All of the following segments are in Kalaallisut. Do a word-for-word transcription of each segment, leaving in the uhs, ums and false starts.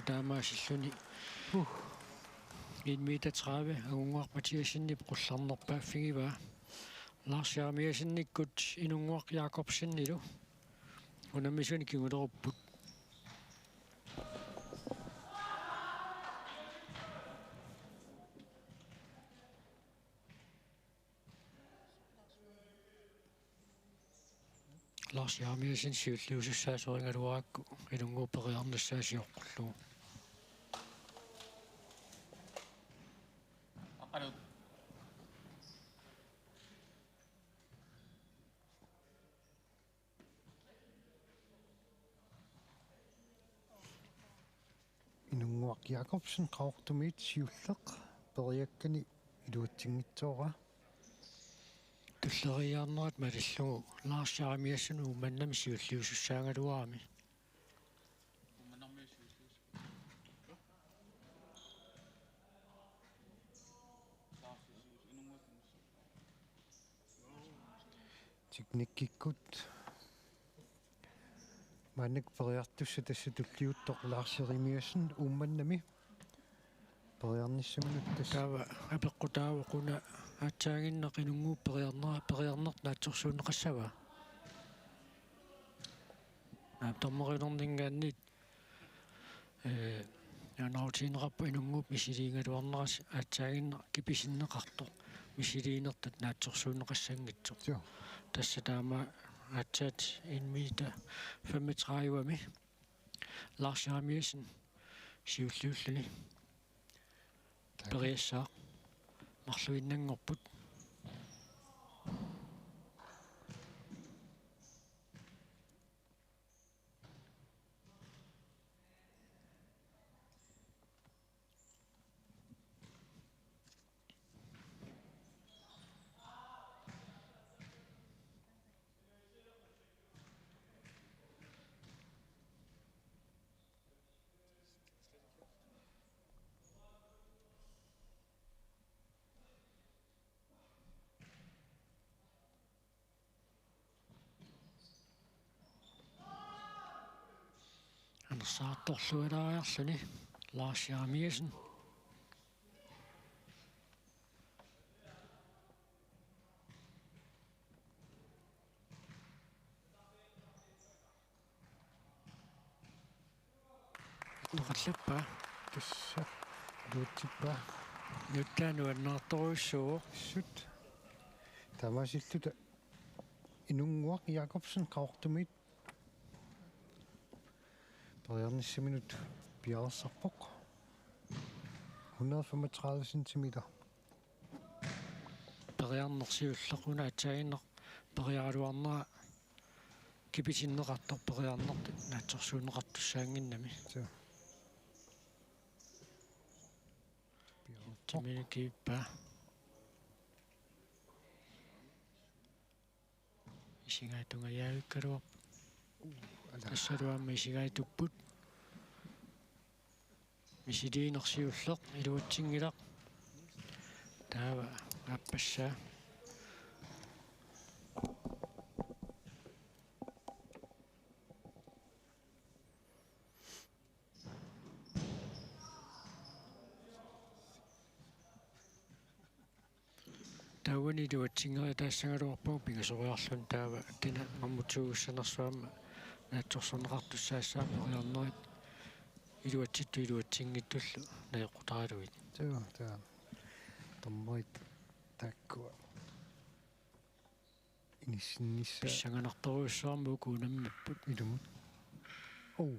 Taamaasilluni. Uh. En meter tredive, Angunnguaq Mathiassenip qullarnerpaaffigivaa. Lars Jeremiassenikkut Inunnguaq Jakobsenilu unammisunik kingulerupput. Lars Jeremiassen siulliusussaasorigaluarakku Inunnguup periarnissaa sioqqullugu. Inunnguaq Jakobsen, Qaqortumiit siulleq, periakkani iluatsinngitsoorpaa. Tulleriiaarnerat malillugu Lars Jeremiassen Uummannami siulliusussaagaluarami. Teknikkikkut maannakkut periartussat tassa tulliuttoq Lars Jeremiassen Uummannami periarnissaminut tassa. Taava apeqqutaavoq una aatsaaginnaq Inunnguup periarnera-, periarnertut naatsorsuunneqassava? Aap, dommerilerninngaanniit, ee, nalunaarutigineqarpoq Inunnguup misiliigaluarnerasi aatsaaginnaq kipisinneqartoq misiliinertut naatsorsuunneqassanngitsoq. Joo. Tassa taama aatsaat en meter femogtredive-mi Lars Jeremiassen siulliulluni. Tack. Periassaaq marluinnanngorput. Anersaartorlualaariarluni Lars Jeremiassen. Toqallappaa. Tassa. Luutsippaa. Nuttaa nuannaartorujussuuvoq. Sut. Taamaasilluta Inunnguaq Jakobsen Qaqortumiit periarnissaminut piareersarpoq. Hundrede femogtredive centimeter. Periarneq siulleq una aatsaaginnaq periaraluarnera kipisinneqartoq periarnertut naatsorsuunneqartussaannginnami. Suu. Piareerpoq. Timinik kiippaa. Isigaatungajavikkaluarpoq. Uu, ala. Tassalu aamma isigaatupput. Misiliineq siulleq iluatsinngilaq. Taava aappassaa. Taavani iluatsinngeriataassagaluarpagut pingasoriarluni taava tina mammutsuugussanersuarmi naatsorsorneqartussaassaaq periarnerit iluatsittut iluatsinngitsullu najoqqutaralugit. Suu, taava. Dommerit taakkua. Inissinnissaa. Pissanganartorujussuarmik uku unammipput. Ilumut. Oh.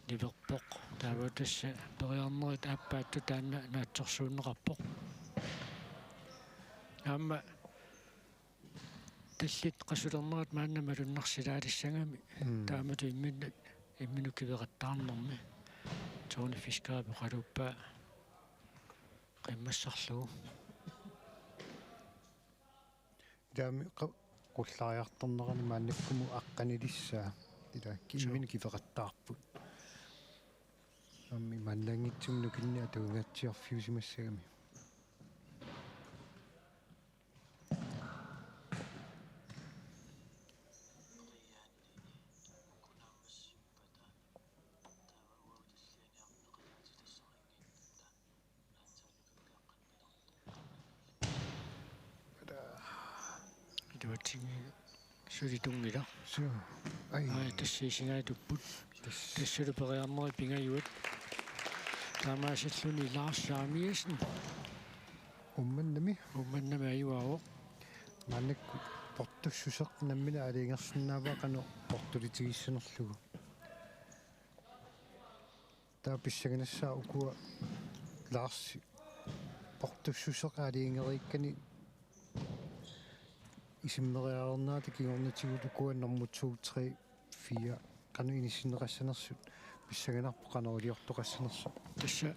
Niperpoq. Taava tassa periarnerit aappaattut taanna naatsorsuunneqarpoq. Aamma tallit qasulernerat maanna malunnarsilaalissagami. Mm. Taamatut imminnut, imminut kiveqattaarnermi. Tony Fiskerip oqaluuppaa qimmassarlugu. Taami qa-, qullariartornerani maannakkumut aqqanilissaa. Ila ki-, suu, imminut kiveqattaarput. Aamma maannaanngitsumik nukinnik atugangaatsiarfiusimassagami. Tassa suli tunngilaq. Suu. Ai. Ai, tassa isigaatupput. Tassa. Tassalu periarnerit pingajuat. Taamaasilluni Lars Jeremiassen. Uummannami. Uummannami ajugaavoq. Maannakkut portussuseq nammineq aalajangersinnaavaa qanoq portulitigissanerlugu. Taava pissanganassaaq ukua Lars portussuseq aalajangeriikkani isimmeriarnerata kingornatigut ukua nummer to, tre, fire qanoq inissinneqassanersut pissanganarpoq qanoq iliortoqassanersut. Tassa,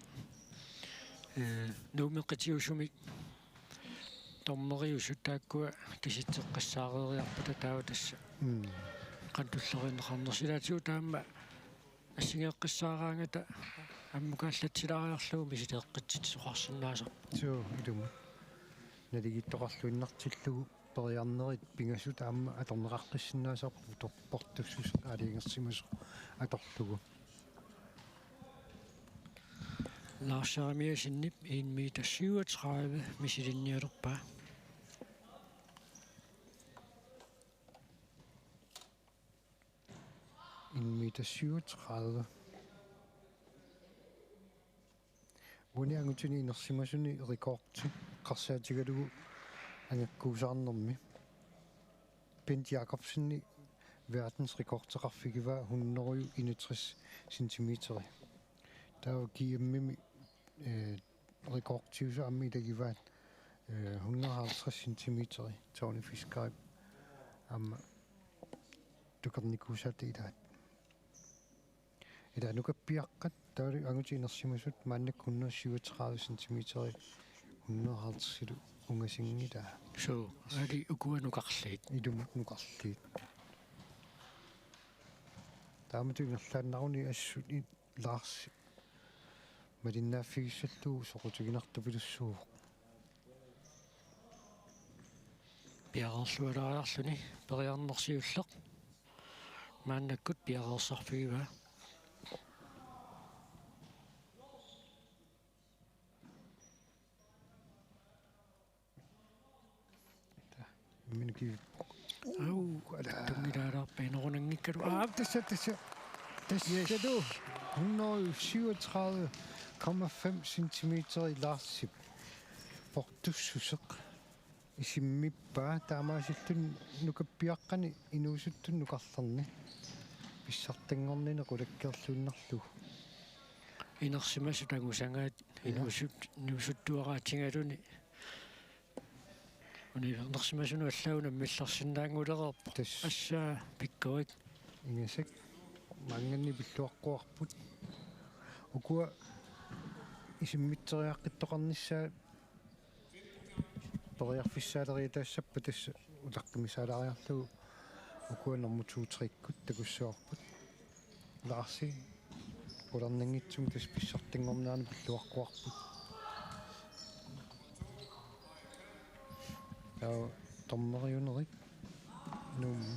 eh, Nuummi qitiusumik dommeriusut taakkua kisitseqqassaareeriarpata taava tassa. Mm. Qanoq tulleriinneqarnersoq ilaatigut taama assigeeqqissaaraangata ammukaallatsilaariarlugu misileeqqitsitsisoqarsinnaasarpoq. Suu, ilumut. Naligiittoqarluinnartillugu periarnerit pingasut aamma atorneqaqqissinnaasarput tor-, portussuseq aalajangersimasoq atorlugu. Lars Jeremiassenip en meter syvogtredive misilinnialerpaa. En meter syvogtredive. Uani angutini inersimasuni rekordi eqqarsaatigalugu angakkuusaarnermi. Bent Jakobsen verdensrekordeqarfigivaa hundrede enogtres centimeteri. Taava G M-imi, eh, rekordiusoq aamma ilagivaat, eh, hundrede halvtreds centimeteri Tony Fiskerip aamma tukernikuusaata ilaat. Ila nukappiaqqat taavalu angutit inersimasut maannakkut hundrede syvogtredive centimeteri hundrede halvtredsilu ungasinngilaa. Suu, aali ukua nukarliit. Ilumut nukarliit. Taamatut ingerlaannaruni assut i-, Lars malinnaaffigissallugu soqutiginartupilussuuvoq. Piareerlualaariarluni periarneq siulleq. Maannakkut piareersarfigivaa. Imminut kivippoq. Au, ala. Tunngilaalaarpa inerunanngikkalu. Au, aap, tassa, tassa. Tassa. Yes. Du. Hundrede syvogtredive komma fem centimeter i Larsip. Portussuseq. Isimmippaa taamaasilluni nukappiaqqani inuusuttuni nukarlerni. Pissartanngornini qulakkeerluinnarlugu. Inersimasut angusagaat. Ja. Inuusut-, inuusuttuaraatigaluni. Una inersimasunut allaat unammillersinnaanngulereerpoq. Tassa. Assaa, pikkorik. Ingasak. Maanngaanniit pilluaqquarput. Ukua isimmitseriaqqittoqarnissaat periarfissaaleriataassappat tassa utaqqimisaalaariarlugu ukua nummer to-kkut takussavarput. Larsi qularnanngitsumik tassa pissartanngornerani pilluaqquarput. Taava dommeriunerit Nuummi.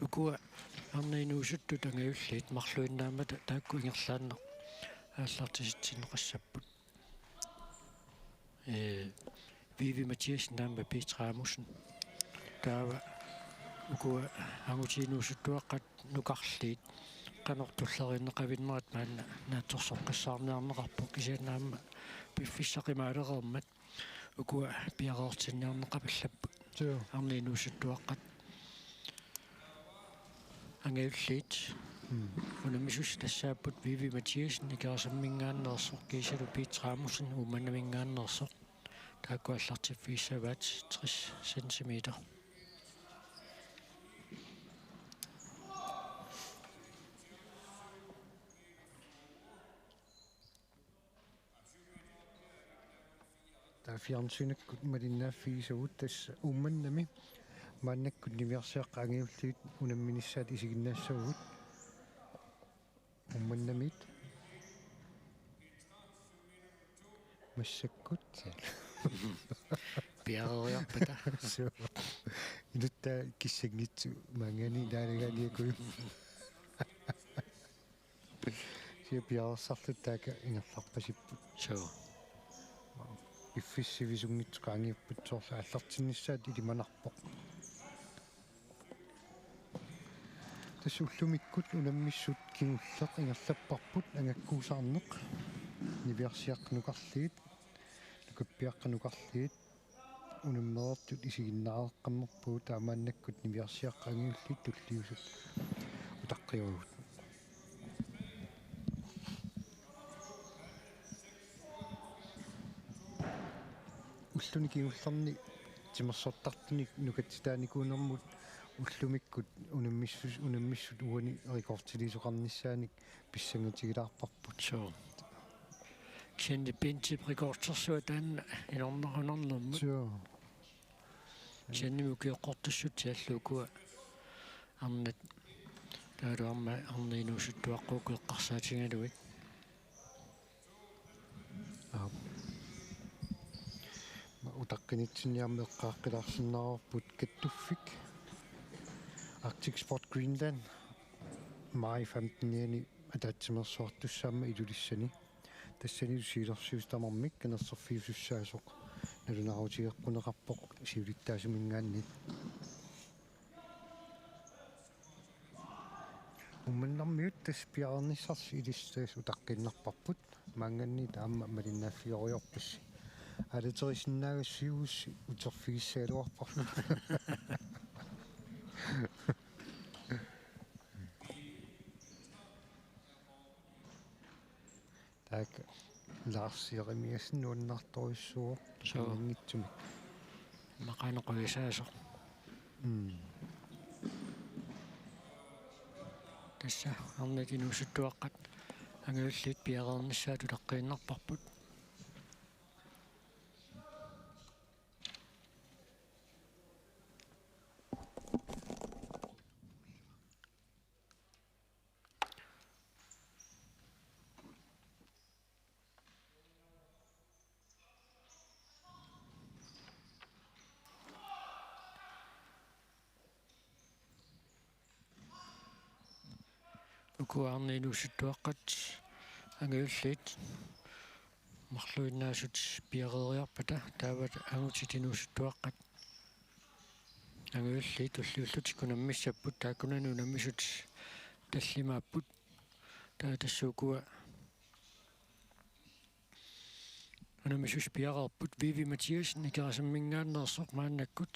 Ukua arnat inuusuttut angajulliit marluinnaammata taakku ingerlaannaq aallartisitsinneqassapput. Ee, Vivi Mathiassen aamma Peter Amundsen. Taava ukua angutit inuusuttuaqqat nukarliit qanoq tulleriinneqavinnerat maanna naatsorsoqqissaarniarneqarpoq kisianni aamma piffissaq imaalereermat ukua piareertinniarneqapallapput. Joo. Arnat inuusuttuaqqat. Angajulliit. Mm. Unammisussat tassaapput Vivi Mathiassen Ikerasamminngaanneersoq kiisalu Peter Amundsen Uummannaminngaanneersoq. Taakku aallartiffigissavaat tres centimeter. Taava fjernsynikkut malinnaaffigisagut tassa Uummannami maannakkut niviarsiaqqat angajulliit unamminissaat isiginnaassavagut. Uummannamiit. Massakkut. Piareeriarpata. Suu. Iluttaa kissanngitsoq maanngaanniit naalagaaniakuju. Kisianni piareersarluta taakku ingerlarpasipput. Suu. Piffissaq sivisunngitsoq qaangiupput soorlu aallartinnissaat ilimanarpoq. Tassa ullumikkut unammissut kingulleq ingerlapparput angakkuusaarneq. Niviarsiaqqat nukarliit, nukappiaqqat nukarliit unammereersut isiginnaareqqammerpugut, taamaannakkut niviarsiaqqat angajulliit tulliusut utaqqiuagut. Ulluni kingullerni timersortartunik nukatsitaanikuunermut ullumikkut unammissu-, unammissut uani rekordiliisoqarnissaanik pissangatigilaarparput. Suu. Kisianni Bentep rekordersuaq taanna inornarunarnermut. Suu. Kisianni ukioqqortussutsit allat ukua arnat, taavalu aamma arnat inuusuttuaqqat uku eqqarsaatigalugit. Aap. Utaqqinitsinni aamma eqqaaqqilaarsinnaavarput kattuffik. Arctic Sport Greenland maj femtenianni ataatsimeersuartussaammat Ilulissani. Tassanilu siulersuisut tamarmik kanersorfiusussaasoq nalunaarutigeqquneqarpoq siulittaasuminngaanniit. Uummannarmiut tassa piareernissarsi ilissi tassa utaqqiinnarparput. Maanngaanniit aamma malinnaaffigerujoorpassi. Aalaterisinnaagassi uterfigissagaluarparput. Taakku Lars Jeremiassen nuannaartorujussuuvoq. Suu. Anninngitsumik. Maqaana quisaasoq. Mm. Tassa arnat inuusuttuaqqat angajulliit piareernissaat utaqqiinnarparput. Uku arnat inuusuttuaqqat angajulliit marluinnaasut piareeriarpata, taava angutit inuusuttuaqqat angajulliit tulliullutik unammissapput, taakkunani unammisut tallimaapput. Taava tassa ukua unammisut piareerput. Vivi Mathiassen Ikerasamminngaanneersoq maannakkut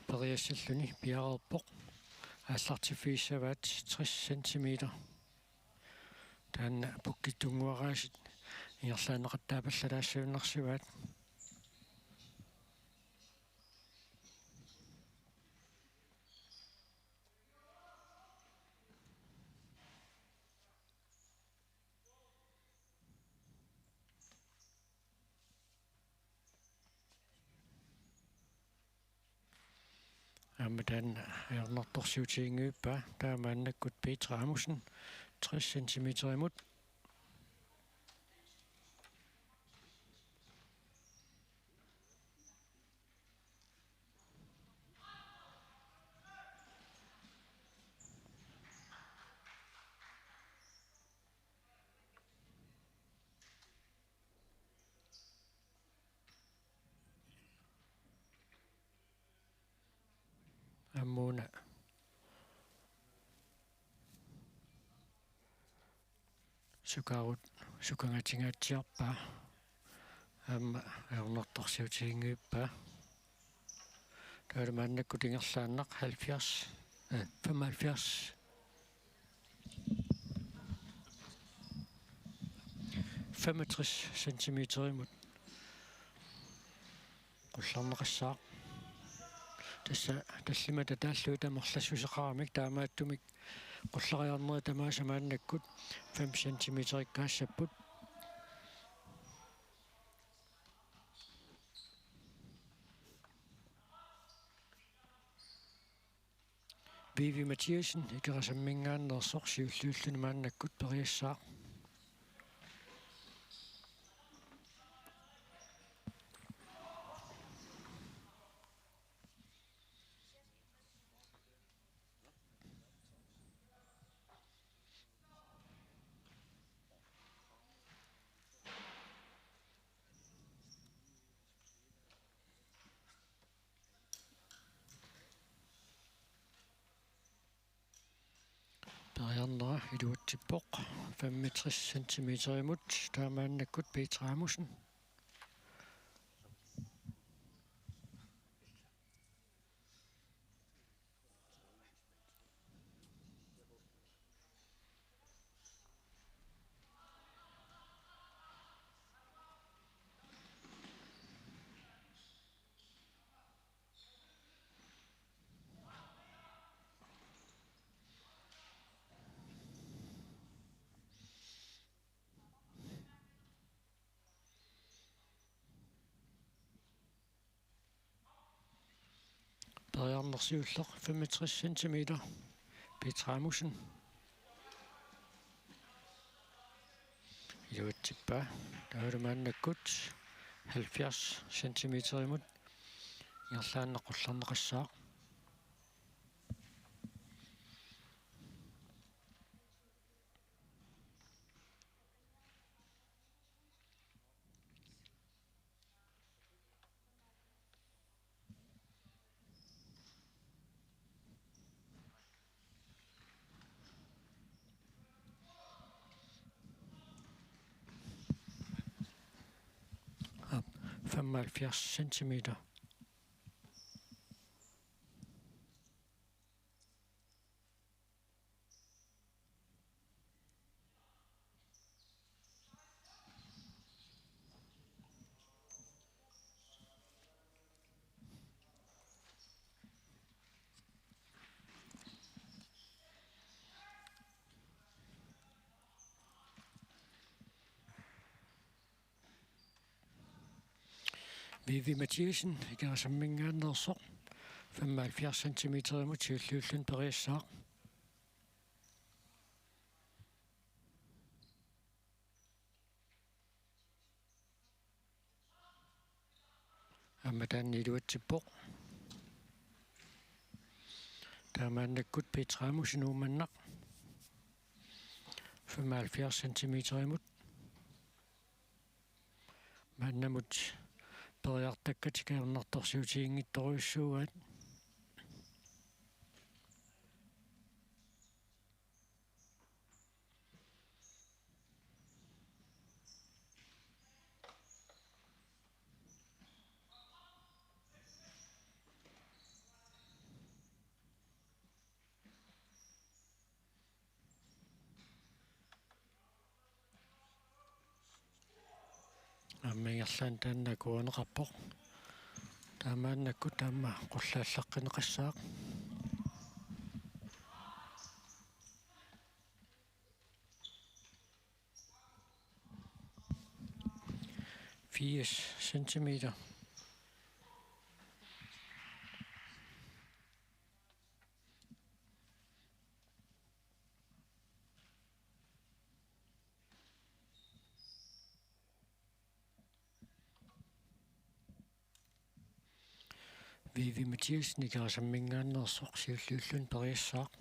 periassalluni piareerpoq. Aallartiffigissavaat tres centimeter. Taanna pukkittunnguaraasiit ingerlaanneqattaapallattaassagunarsivaat. Aamma taanna ajornartorsiutiginngippaa, taava maannakkut Petra Amundsen, tres centimeterimut. Aamma una sukaarut sukangatingaatsiarpaa, aamma ajornartorsiutiginngippaa. Taava maannakkut ingerlaannaq halvfjerds, eh, femoghalvfjerds. Femogtres centimeterimut qullarneqassaaq. Tassa tallimat ataallugit tamarmi arlassuseqaramik, taamaattumik qullariarnerit tamaasa maannakkut fem centimeterikkaassapput. Vivi Mathiassen Ikerasamminngaanneersoq siulliulluni maannakkut periassaaq. Iluatsippoq femogtres centimeterimut, taamaannakkut Peter Amundsen. Periarneq siulleq femogtres centimeter. Peter Amundsen. Iluatsippaa. Taavalu maannakkut halvfjerds centimeterimut ingerlaannaq qullerneqassaaq. Aap, femoghalvfjerds centimeter. Vivi Mathiassen, Ikerasamminngaanneersoq, femoghalvfjerds centimeterimut siulliulluni periassaaq. Aamma taanna iluatsippoq. Taamaannakkut Peter Amundsen Uummannaq femoghalvfjerds centimeterimut. Maannamut periartakkat ajornartorsiutiginngitsorujussuugaat. Aamma ingerlaannaq taanna akuerineqarpoq. Taamaannakkut aamma qullaalleqqineqassaaq. Firs centimeter. Vivi Mathiassen Ikerasamminngaanneersoq siulliulluni periassaaq.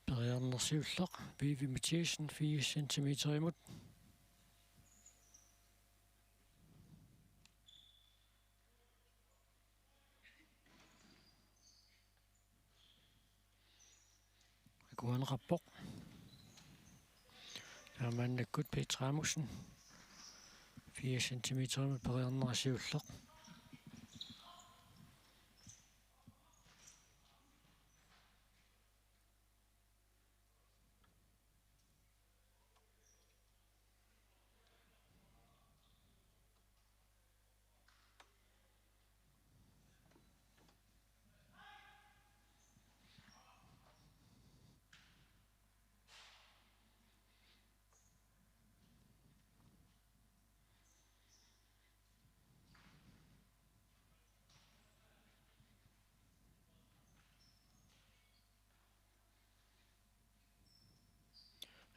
Periarneq siulleq Vivi Mathiassen firs centimeterimut. Akuerineqarpoq. Taamaannakkut Peter Amundsen firs centimeterimut periarneq siulleq.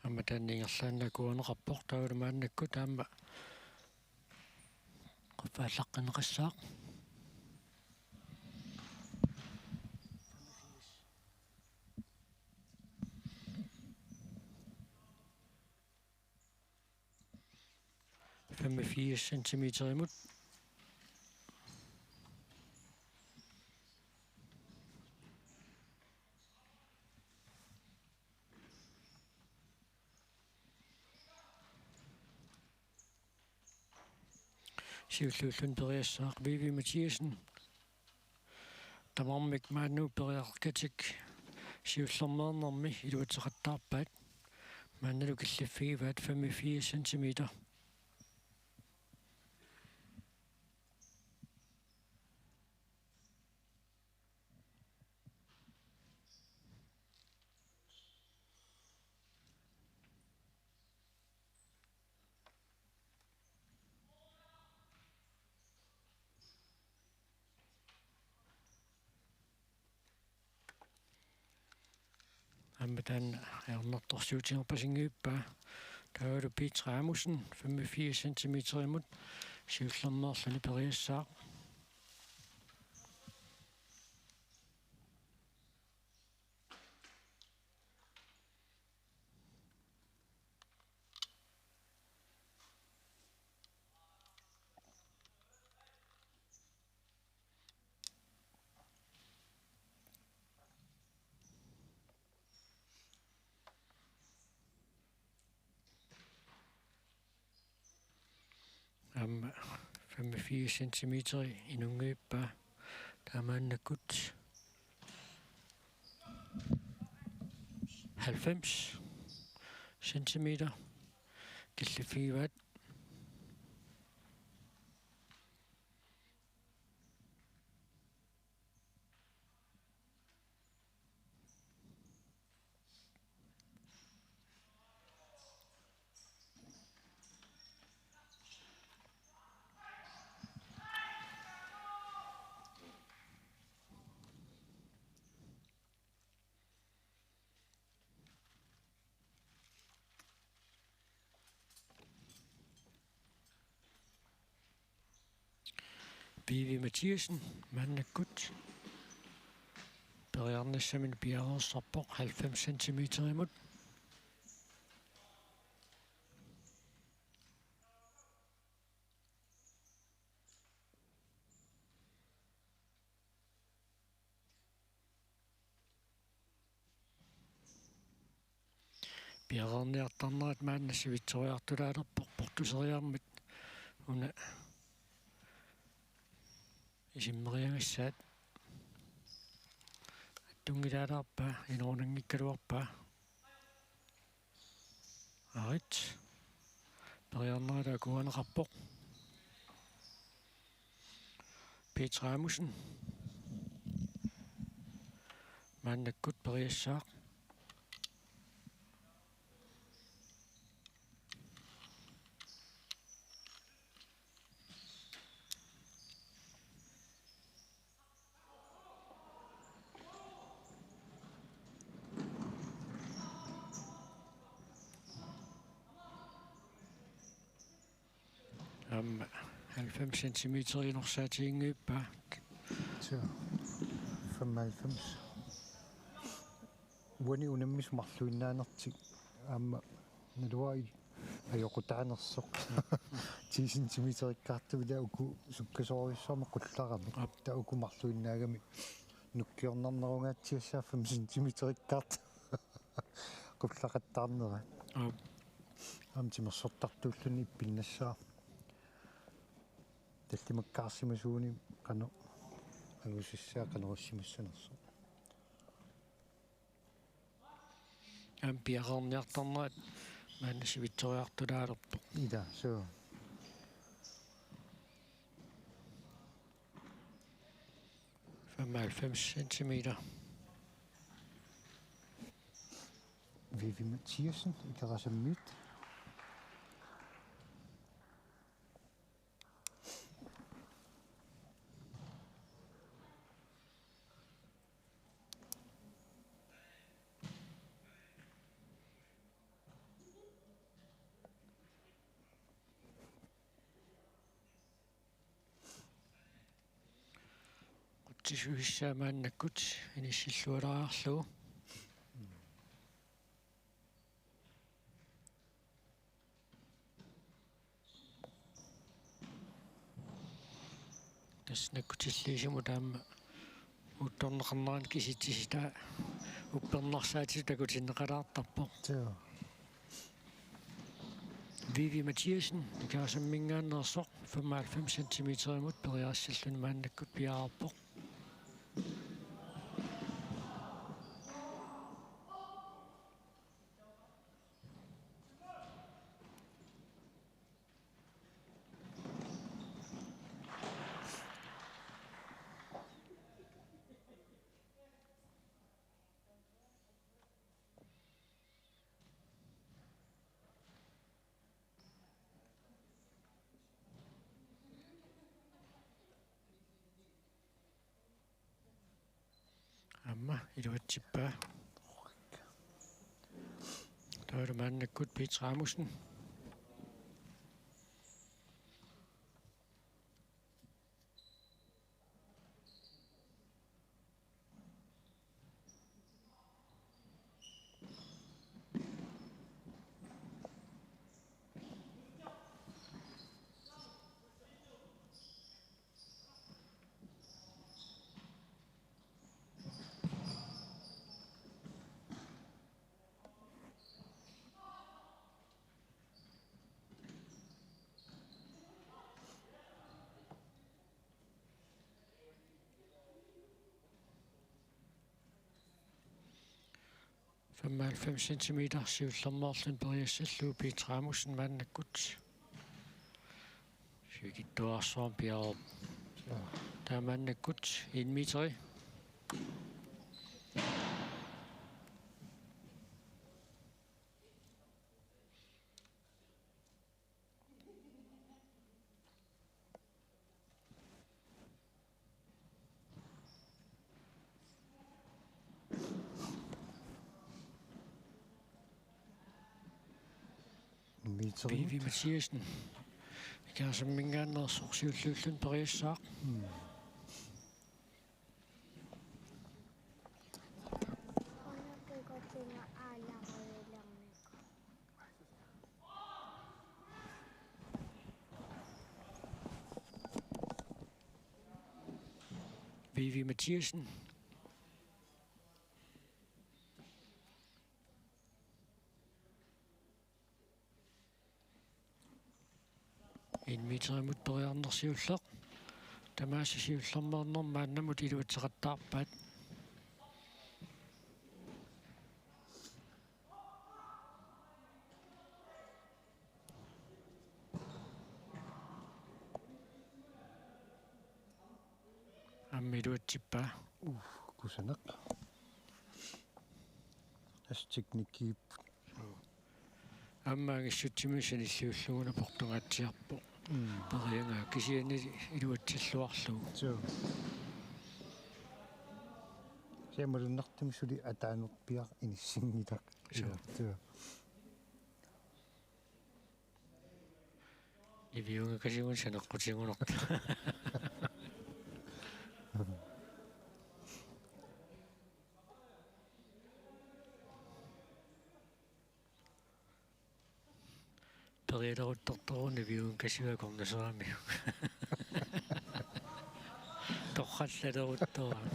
Aamma taanna ingerlaannaq akuerineqarpoq, taavalu maannakkut aamma qaffaallaqqinneqassaaq. Femogfirs centimeterimut. Siulliulluni periassaaq Vivi Mathiassen. Tamarmik maanna periarkatik siullermeernermi iluatseqattaarpaat. Maannalu killiffigivaat femogfirs centimeter. Aamma taanna ajornartorsiutigerpasinngippaa. Taavalu Petra Amundsen femogfirs centimeterimut siullermeerluni periassaaq. Aamma femogfirs centimeter inunngippaa, taamaannakkut halvfems centimeter killiffigivaat. Vivi Mathiassen maannakkut periarnissamini piareersarpoq halvfems centimeterimut. Piareerniartarnerat maanna sivitsoriartulaalerpoq portuseriarmat, una isimmeriagassaat attunngilaalaarpaa, inoornanngikkaluarpaa. Arit. Periarnerata akuerineqarpoq. Peter Amundsen. Maannakkut periassaaq. Aamma halvfems centimeter inorsaatiginngippaa. Suu. Femoghalvfems. Uani unammisut marluinnaanertik aamma naluara ajoqutaanersoq. Ti centimeterikkaartut ila uku sukkasoorujussuarmik qullaramik. Aap. Taava uku marluinnaagamik nukkiornarnerungaatsiassaat fem centimeterikkaartut qullaqattaarnerat. Aap. Aamma timersortartuulluni ippinnassaaq. Tallimakkaarsimasuunik qanoq angusassaaq qanoq issimassanersoq. Aamma piareerniartarnerat maanna sivitsoriartulaalerpoq. Ila, suu. Femoghalvfems centimeter. Vivi Mathiassen, Ikerasammiut. iluatsittussaassaaq maannakkut inissillualaarlugu. Tassa nakkutilliisumut aamma uuttorneqarnerani kisitsisitaa uppernarsaatitut takutinneqalaartarpoq. Joo. Vivi Mathiassen, Ikerasamminngaanneersoq, femoghalvfems centimeterimut periarfissilluni maannakkut piareerpoq. Aamma iluatsippaa. Taavalu maannakkut Peter Amundsen. Femoghalvfems centimeter siullermeerluni periassallugu Peter Amundsen maannakkut. Sivikitsuararsuarmik piareerpoq. Taava maannakkut en meteri. Vivi Mathiassen. Ikerasamminngaanneersoq siulliulluni periassaaq. Mm. Vivi Mathiassen. En meterimut periarneq siulleq. Tamaasa siullermeernermi maannamut iluatseqattaarpaat. Aamma iluatsippaa. Uh, kusanaq. Tassa teknikkiippoq. Aamma angissutsimik sanilliullugu una portungaatsiarpoq. Mm. Periaraa kisianni iluatsilluarlugu. Suu. Siammalunnartumik suli ataanerpiaq inissinngilaq. Suu. Suu. Niviungakasigut saneqqutigunartoq. Perialeruttortoq niviungakasigut akornuseramiuk. Torrallaleruttorami.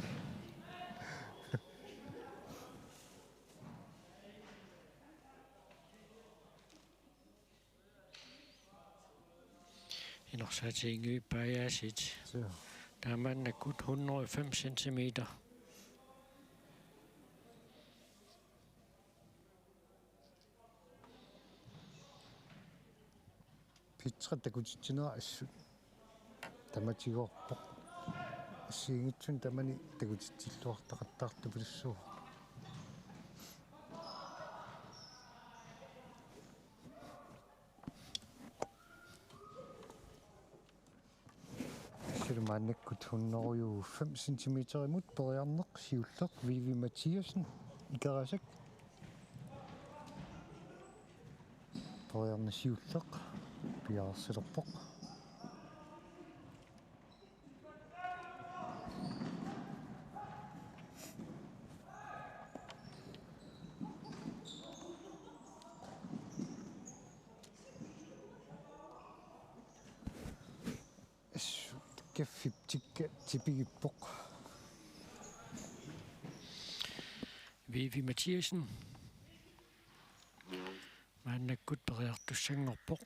Inorsaatiginngui paajaasiit. Suu. Taamaannakkut hundrede og fem centimeter. Petra takutitsinera assut tamatigoorpoq. Assigiinngitsunik tamani takutitsilluartaqattaartupilussuuvoq. Suli maannakkut hundrede og fem centimeterimut periarneq siulleq Vivi Mathiassen, Ikerasak. Periarneq siulleq piareersilerpoq. Kaffiptikka tipigippoq. Vivi Mathiassen. Maannakkut periartussanngorpoq.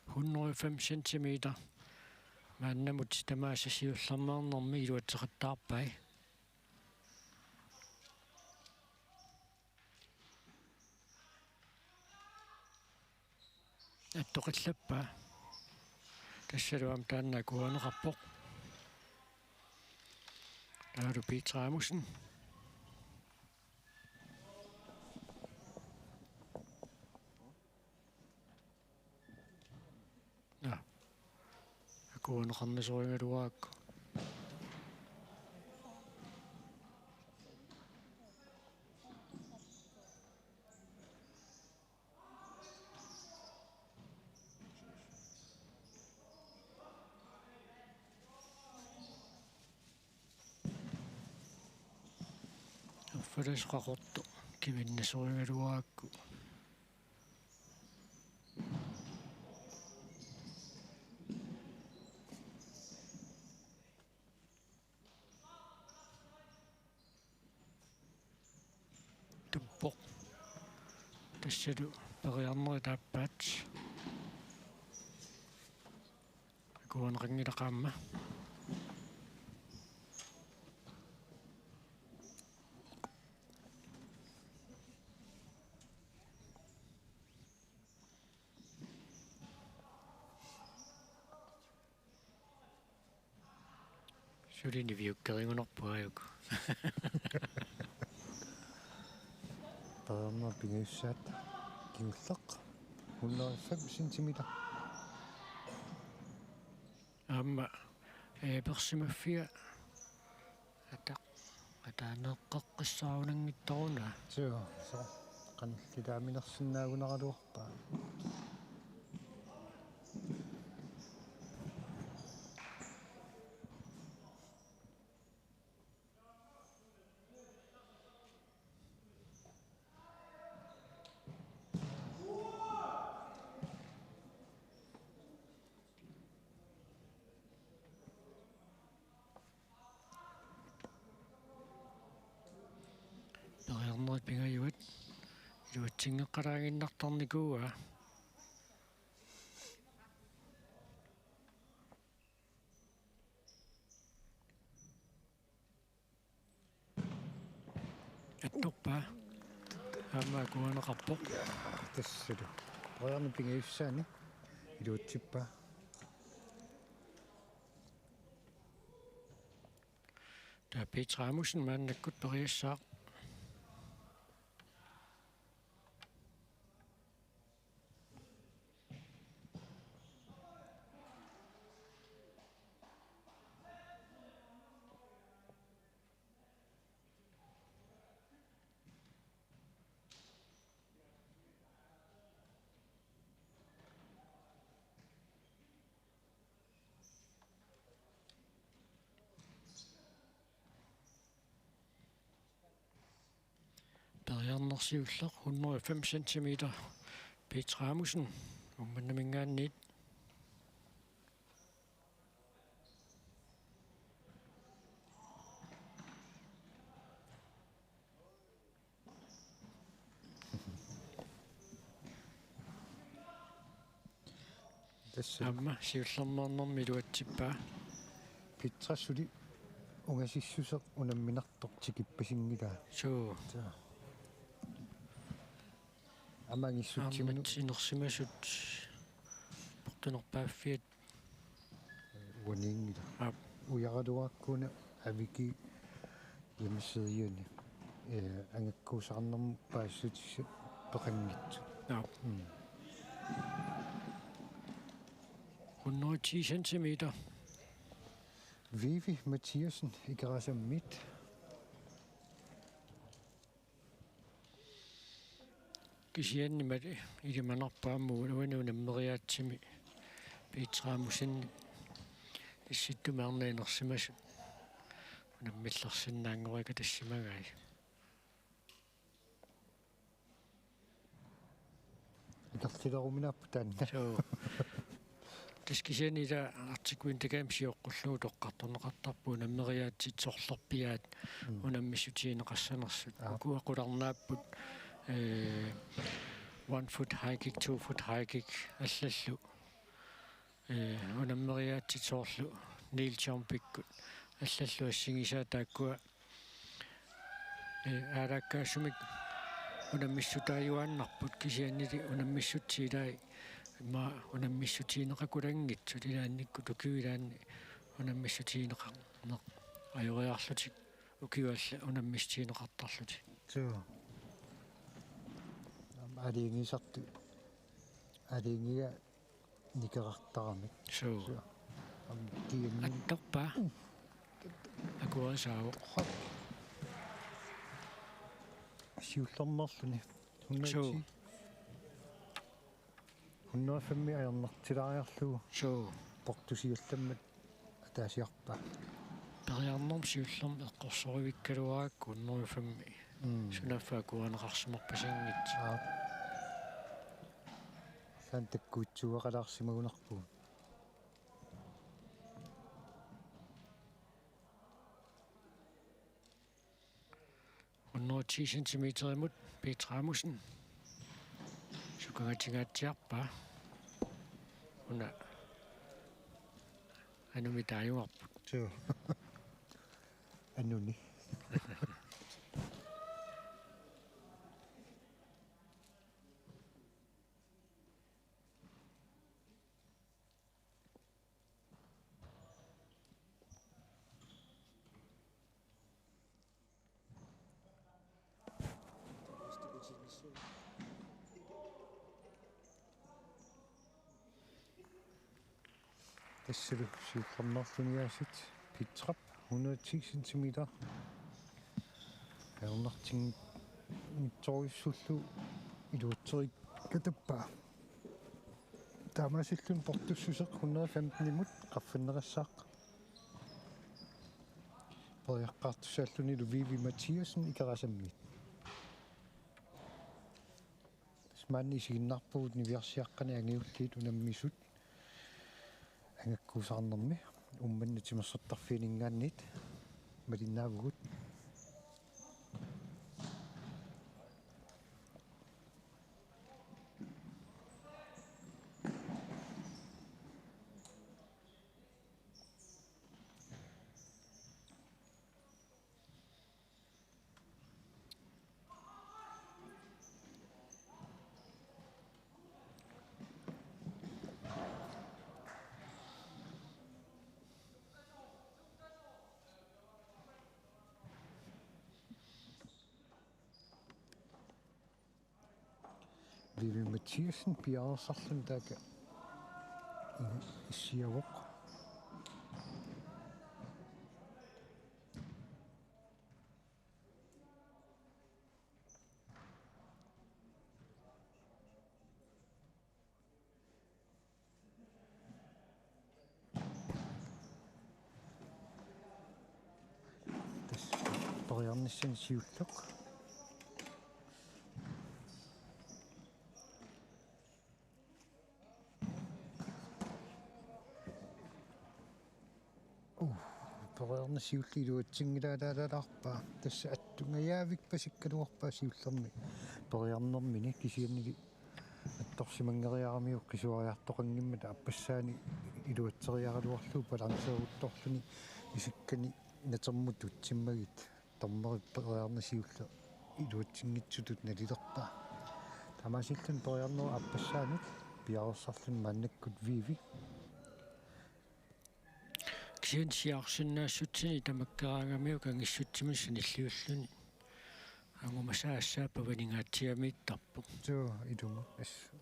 Hundrede og fem centimeter. Maannamut tamaasa siullermeernermi iluatseqattaarpai. Attoqillappaa. Tassalu aamma taanna akuerineqarpoq. Taavalu Peter Amundsen. Naa. Akuerineqarnisorigaluarakku. Arfalas Qaqortoq kivinnisorigaluarakku. Tuppoq. Tassalu periarnerit aappaat. Akuerineqanngilaq aamma. Suli niviukkerigunarpoq aajuku. Taama pingajussaat kingulleq hundrede og fem centimeter. Aamma, eh, persimaffia ata-, ataaneeqqeqqissaarunanngitsoruna. Suu, so, qanillitaaminersinnaagunaraluarpaa. Periarnerit pingajuat iluatsinngeqqalaaginnartarnikuuaa. Attorpaa. Aamma akuerineqarpoq. Tassalu. Periarneq pingajussaani iluatsippaa. Taava Peter Amundsen maannakkut periassaaq. Periarneq siulleq hundrede og fem centimeter. Peter Amundsen, Uummannaminngaanniit. Tassa. Aamma siullermeernermi iluatsippaa. Peter suli ungasissuseq unamminartoq tikippasinngilaa. Suu. Taa. Aamma angissutsiminut. Aamma inersimasut portunerpaaffiat. Uaniinngilaq. Aap. Ujaraluarakku una Aviki hjemmesidiani, eh, angakkuusarnermut paasissutissat peqanngitsut. Aap. Mm. Hundrede og ti centimeter. Vivi Mathiassen, Ikerasammit. Kisianni mali ilimanarpoq aamma uani unammeriaatsimi Peter Amundsen, tassittumik arnat inersimasut unammillersinnaanngorikka tassimagai. Ikerlileruminaapput taanna. Suu. Kisianni ila Arctic Winter Games sioqqullugu toqqartorneqartarpoq unammeriaatsit sorlerpiaat Mm. unammissutigineqassanersut. Aap. Ukua qularnaapput, eh, one foot high kick, two foot high kick allallu. Eh, unammeriaatsit soorlu Neil Jumpikkut allallu assigisaat taakkua, eh, aalaakkaasumik unammissutaajuaannarput kisiannili unammissutsit ilaat immaqa unammissutigineqakulanngitsut ilaannikkut ukiup ilaanni unammissutigineqarneq ajoriarlutik ukiup alla unammissutigineqartarlutik. Suu. Aalajangiisartut. Aalajangiga nikerartaramik. Suu. Suu. Aamma kiammi. Attorpaa. Akuerisaavoq. Siullermeerluni. Hundrede ti. Suu. Hundrede fem ajornartilaariarlugu. Suu. Portusiallammat ataasiarpaa. Periarnermi siullermi eqqorsorivikkaluarakku hundrede fem. Mm. Sunaaffa akuerineqarsimarpasinngitsoq. Aap. Saan takkuitsuugaqalaarsimagunarpugut. Hundrede ti centimeterimut Peter Rasmussen. Sukangatingaatsiarpaa. Una anumi taajuarput. Suu. Anuni. Tassalu siullermeerluni aasiit Pitrap hundrede ti centimeter. Ajornartinngitsorujussuullu iluatsereeqqatappaa. Taamaasilluni portussuseq hundrede femtenimut qaffanneqassaaq. Periaqqaartussaallunilu Vivi Mathiassen Ikerasammit. Tassa maani isiginnaarpugut niviarsiaqqani angajulliit unammisut angakkuusaarnermi Uummannap timersortarfianinngaanniit malinnaavugut. Vivi Mathiassen piareersarluni taakku issiavoq. Tassa periarnissani siulleq. Uh, periarneq siulleq iluatsinngilaalaalaarpaa. Tassa attungajaavikpasikkaluarpaa siullermi periarnermini kisiannili attorsimanngeriaramiuk qisuariartoqanngimmat aappassaani iluatseriaraluarlugu balanceeruttorluni isikkani natermut tutsimmagit. Dommerip periarneq siulleq iluatsinngitsutut nalilerpaa. Taamaasilluni periarnerup aappassaanut piareersarluni maannakkut Vivi. Kisianni siaarsinnaassutsinni tamakkeraangamiuk angissutsiminut sanilliulluni. Angumasaa assaat pavaninngaatsigamiittarpoq. Suu, ilumut assut.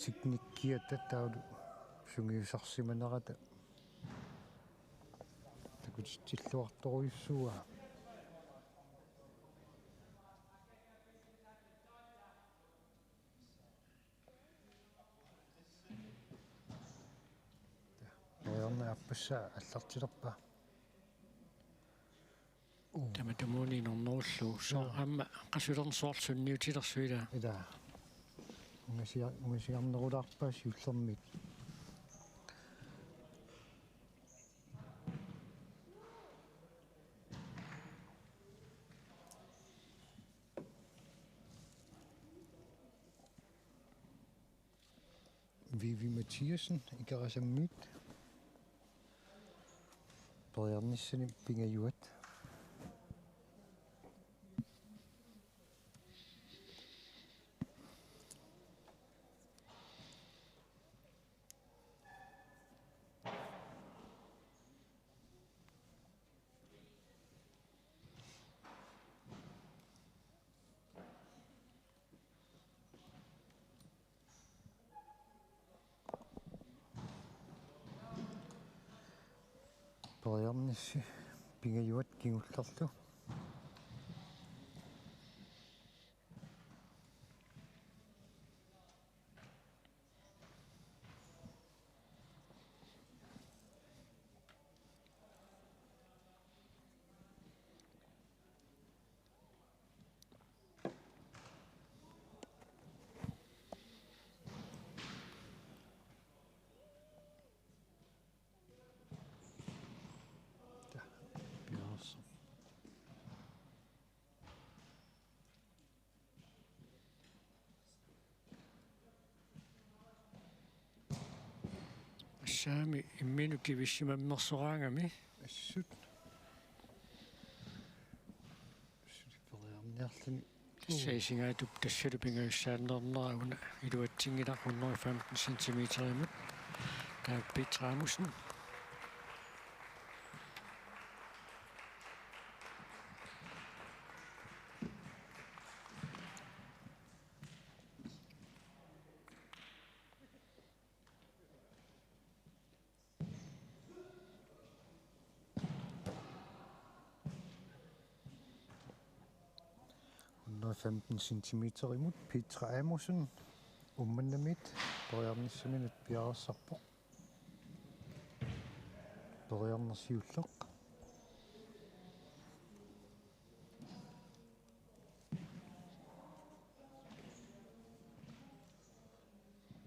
Teknikkiata taavalu sungiusarsimanerata takutitsilluartorujussuuaa. Periarneq aappassaa aallartilerpaa. Uu. Tamatumuuna inornerullugu. Sooq Joo. Aamma qasulerneq soorlu sunniutilersoq ilaa? Ilaa. Ungasiar-, ungasiarnerulaarpaa siullermik. Ivi Mathiassen, Ikerasammiit. Periarnissani pingajuat. Periarnissi pingajuat kingullerlu. Assami imminut kivissimammersoraangami. Assut. Assut periarniarluni. Tassa isigaattup tassalu pingajussaanneerneraa una iluatsinngilara hundrede femten centimeterimut. Taava Petra Amundsen. Hundrede femten centimeterimut Petra Amundsen Uummannamiit periarnissaminut piareersarpoq. Periarneq siulleq.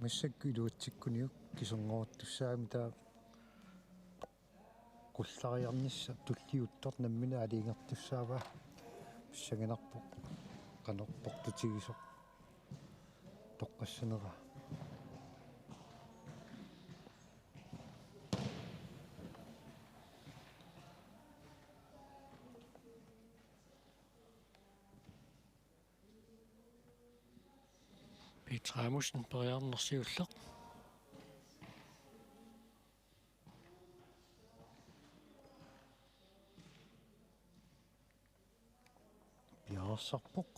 Massakkut iluatsikkuniuk kiserngortussaammat taava qullariarnissaq tulliuttoq nammineq aalajangertussaavaa, pissanganarpoq qanoq portutigisoq toqqassaneraa. Petra Amundsen periarneq siulleq. Piareersarpoq.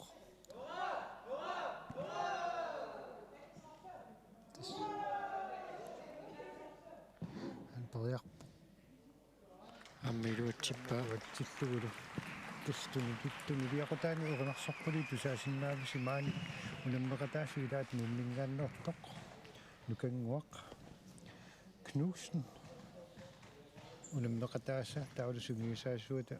Tassa. Aamma periarpoq. Aamma iluatsippaa. Iluatsillugulu. Tassa tuni-, tuniliaqutaani erinarsorpalui tusaasinnaavusi maani unammeqataasut ilaat Nuumminngaanneersoq. Nukannguaq Knudsen. Unammeqataasa taavalu sungiusaasuata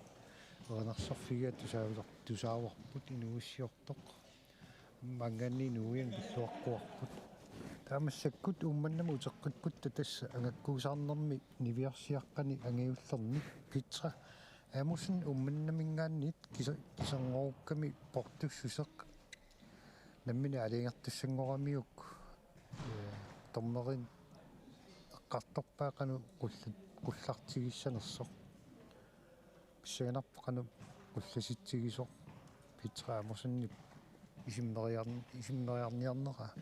erinarsorfigigaat tusaaviler-, tusaavarput inuuissiortoq. Maanngaanniit Nuummut pilluaqquarput. Taava massakkut Uummannami uteqqipput tassa angakkuusaarnermi niviarsiaqqani angajullerni Petra Amundsen Uummannaminngaanniit kise-, kiserngoorukkami portussuseq. Nammineq aalajangertussanngoramiuk, ee, dommerinik eqqartorpaa qanoq qullat-, qullartigissanersoq. Pissanganarpoq qanoq qullasitsigisoq Petra Amundsenip isimmeriarn-, isimmeriarniarneraa.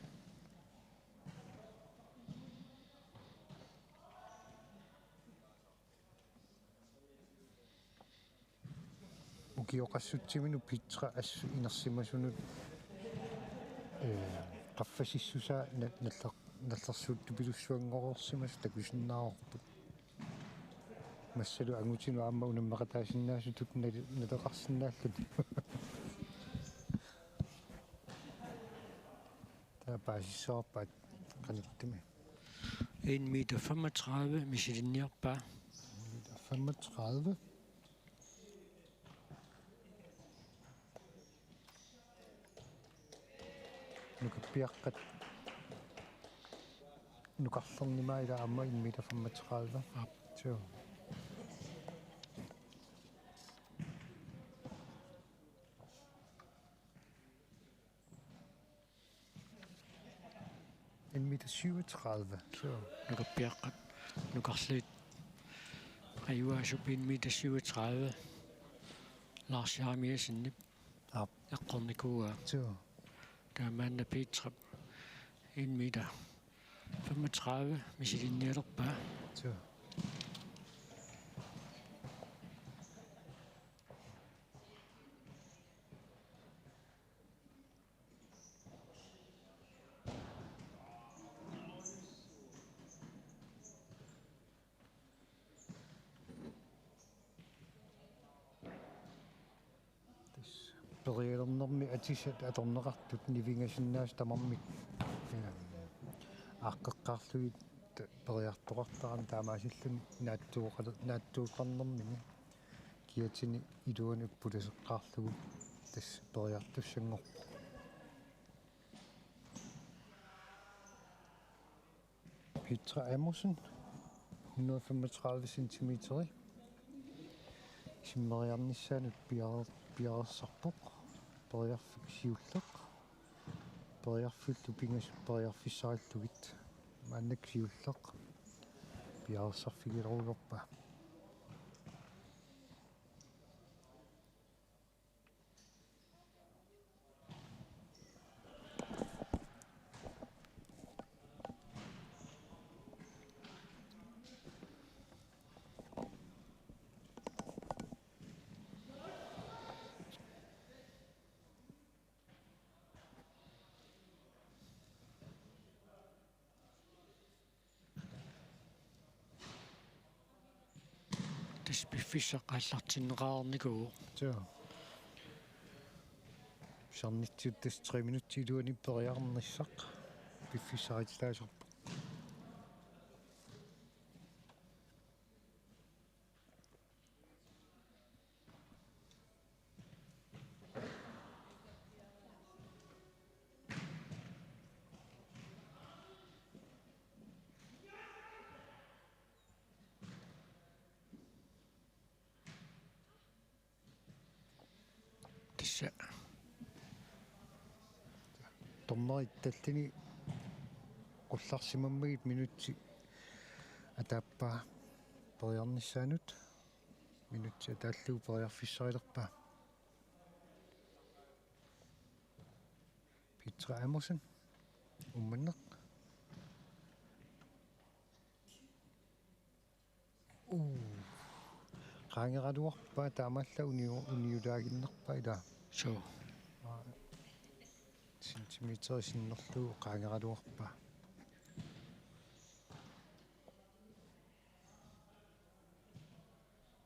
Ukioqassutsiminut Petra assut inersimasunut, ee, qaffasissusaa na-, nalleq-, nallersuuttupilussuanngoreersimasoq takusinnaavarput. Massalu angutinut aamma unammeqataasinnaasutut nale-, naleqarsinnaalluni. Taava paasissavarput qanittumi. En meter femogtredive misilinniarpaa. En meter femogtredive. Nukappiaqqat nukarlernimaa ila aamma en meter femogtredive. Aap. Suu. en meter syvogtredive. Så. Nukappiaqqat nukarliit. Ajuaasup en meter syvogtredive. Lars Jeremiassenip. Aap. Eqqornikuuaa. Så. Taamaanna Petrap en meter femogtredive misilinnialerpaa. Så. Tassa periarnermi atisat atorneqartut nivingasinnaasut tamarmik, eh, aaqqeqqaarlugit periartoqartarami taamaasilluni naatsuuqale-, naatsuuqqarnermini kiatini iluani upputaseqqaarlugu tassa periartussanngorpoq. Petra Amundsen, hundrede og femogtredive centimeter. Simmeriarnissaanut piar-, piareersarpoq. Periarfik siulleq. Periarfillu pingasut periarfissarillugit. Maannakkut siulleq. Piareersarfigilerulerpaa. Tassa piffissaq aallartinneqarnikuuvoq. Joo. Pisarnitsigut tassa tre minutsit iluanni periarnissaq. Piffissaq aallaasarpoq. Tassa. Dommerit tallini qullarsimammagit minutsi ataappaa periarnissaanut. Minutsi ataallugu periarfissarilerpaa. Petra Amundsen. Uummannaq. Uu. Qaangeraluarpaa taamaallaat uniu-, uniulaaginnarpaa ilaa. Suu. Aa, centimeter sinnerlugu qaangeraluarpaa.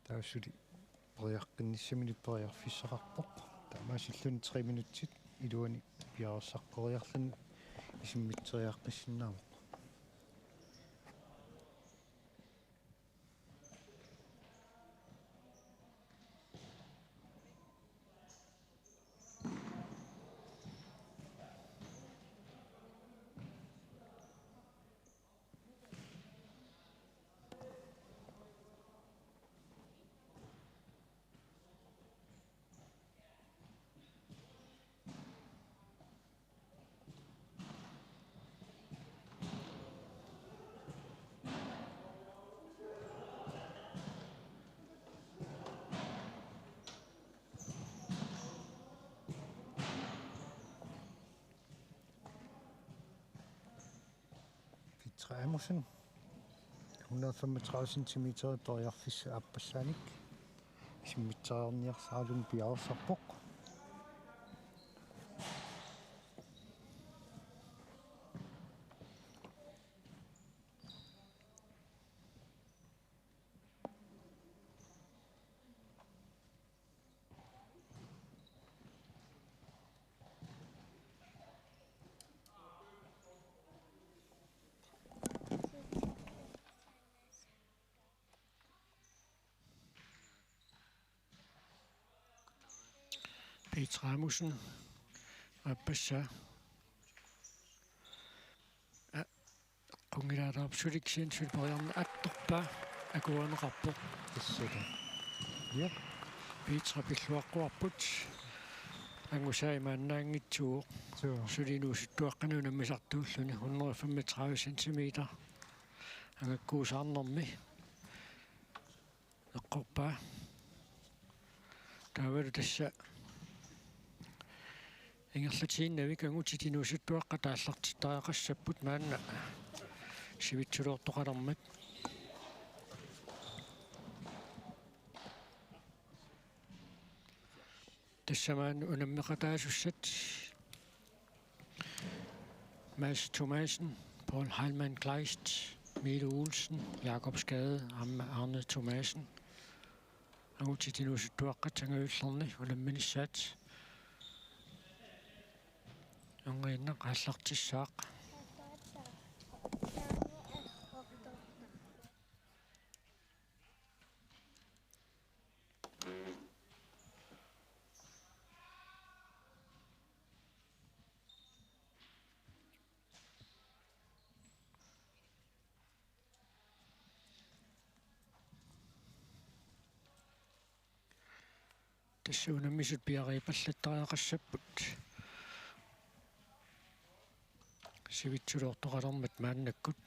Taava suli periaqqinnissaminut periarfissaqarpoq. Taamaasilluni tre minutsit iluani piareersaqqeriarluni isimmitseriaqqissinnaavoq. Petra Amundsen, hundrede og femogtredive centimeter periarfissaq aappassaanik. Isimmitseriarniarsaraluni piareersarpoq. Petra Amundsen, aappassaa. Aa, qunngilaalerput sulik sinsuliperjorn attorpaa akuerineqarpoq. Tassaka. Jep. Petra pilluaqquarput. Angusai maannaanngitsuuvoq. Suu. Suli inuusuttuaqqani unammisartuulluni hundrede femogtredive centimeter. Angakkuusaarnermi eqqorpaa. Taavalu tassa ingerlatiinnavik angutit inuusuttuaqqat aallartittariaqassapput maanna sivitsuloortoqalermat. Tassa maanna unammeqataasussat Mads Thomassen, Paul Heilmann Kleist, Milo Olsen, Jakob Skade, Am-, Arne Thomassen. Angutit inuusuttuaqqat angajullerni unamminissaat. Ungiinnaq aallartissaaq. Tassa unammisut piareerpallattariaqassapput. Sivitsuloortoqalermat maannakkut.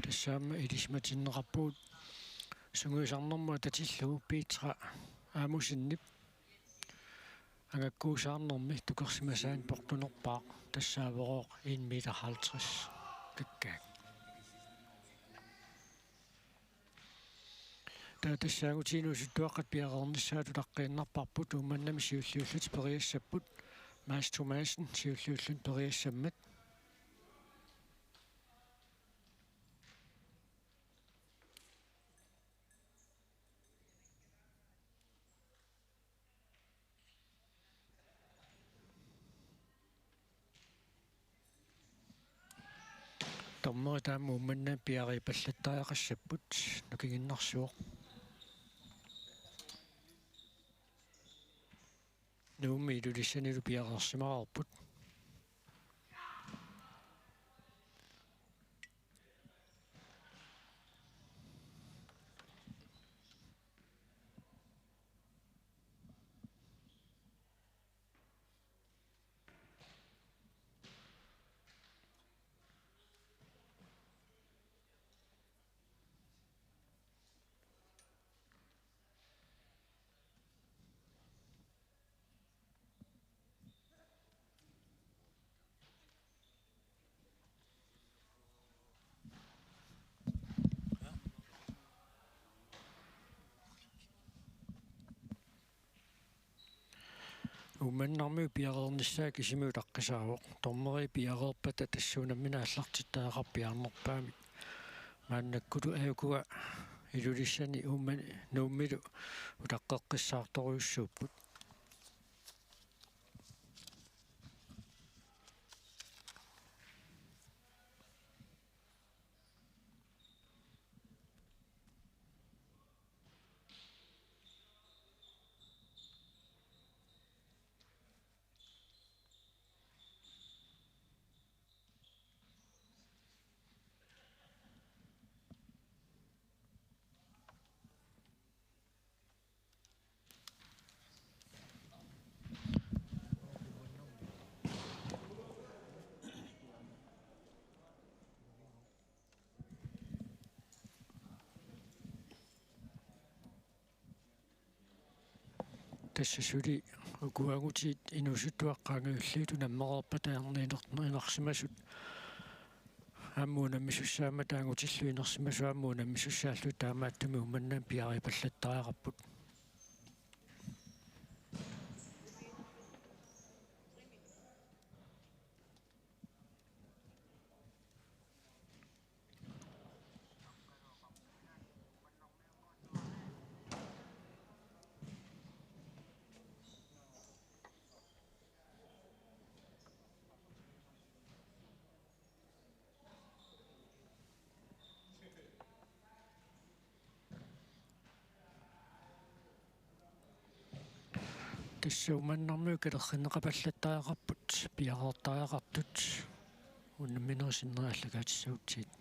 Tassa aamma ilisimatinneqarpugut sungiusarnermut atatillugu Petra Amossenip angakkuusaarnermi tukersimasaani portunerpaaq, tassaavoq en meter halvtreds kakkaak. Taava tassa angutit inuusuttuaqqat piareernissaat utaqqiinnarparput, Uummannami siulliullutik periassapput, Mads Thomassen siulliulluni periassammat. Dommerit aamma Uummannami piareerpallattariaqassapput, nukinginnarsuaq. Nuummi Ilulissanilu piareersimareerput. Uummannarmiut piareernissaat kisimi utaqqisaavoq. Dommerit piareerpata tassa unammineq aallartittariaqarpoq piaarnerpaamik. Maannakkut ajukua Ilulissani Uummani Nuummilu utaqqeqqissaartorujussuupput. Tassa suli uku angutit inuusuttuaqqat angajulliit unammereerpata ernerineq-, inersimasut aamma unammisussaammat angutillu inersimasut aamma unammisussaallugit taamaattumik Uummannami piareerpallattariaqarput. Tassa Uummannarmiut kalerrinneqapallattariaqarput, piareertariaqartut unamminerit sinneri aallakaatissagutsigit.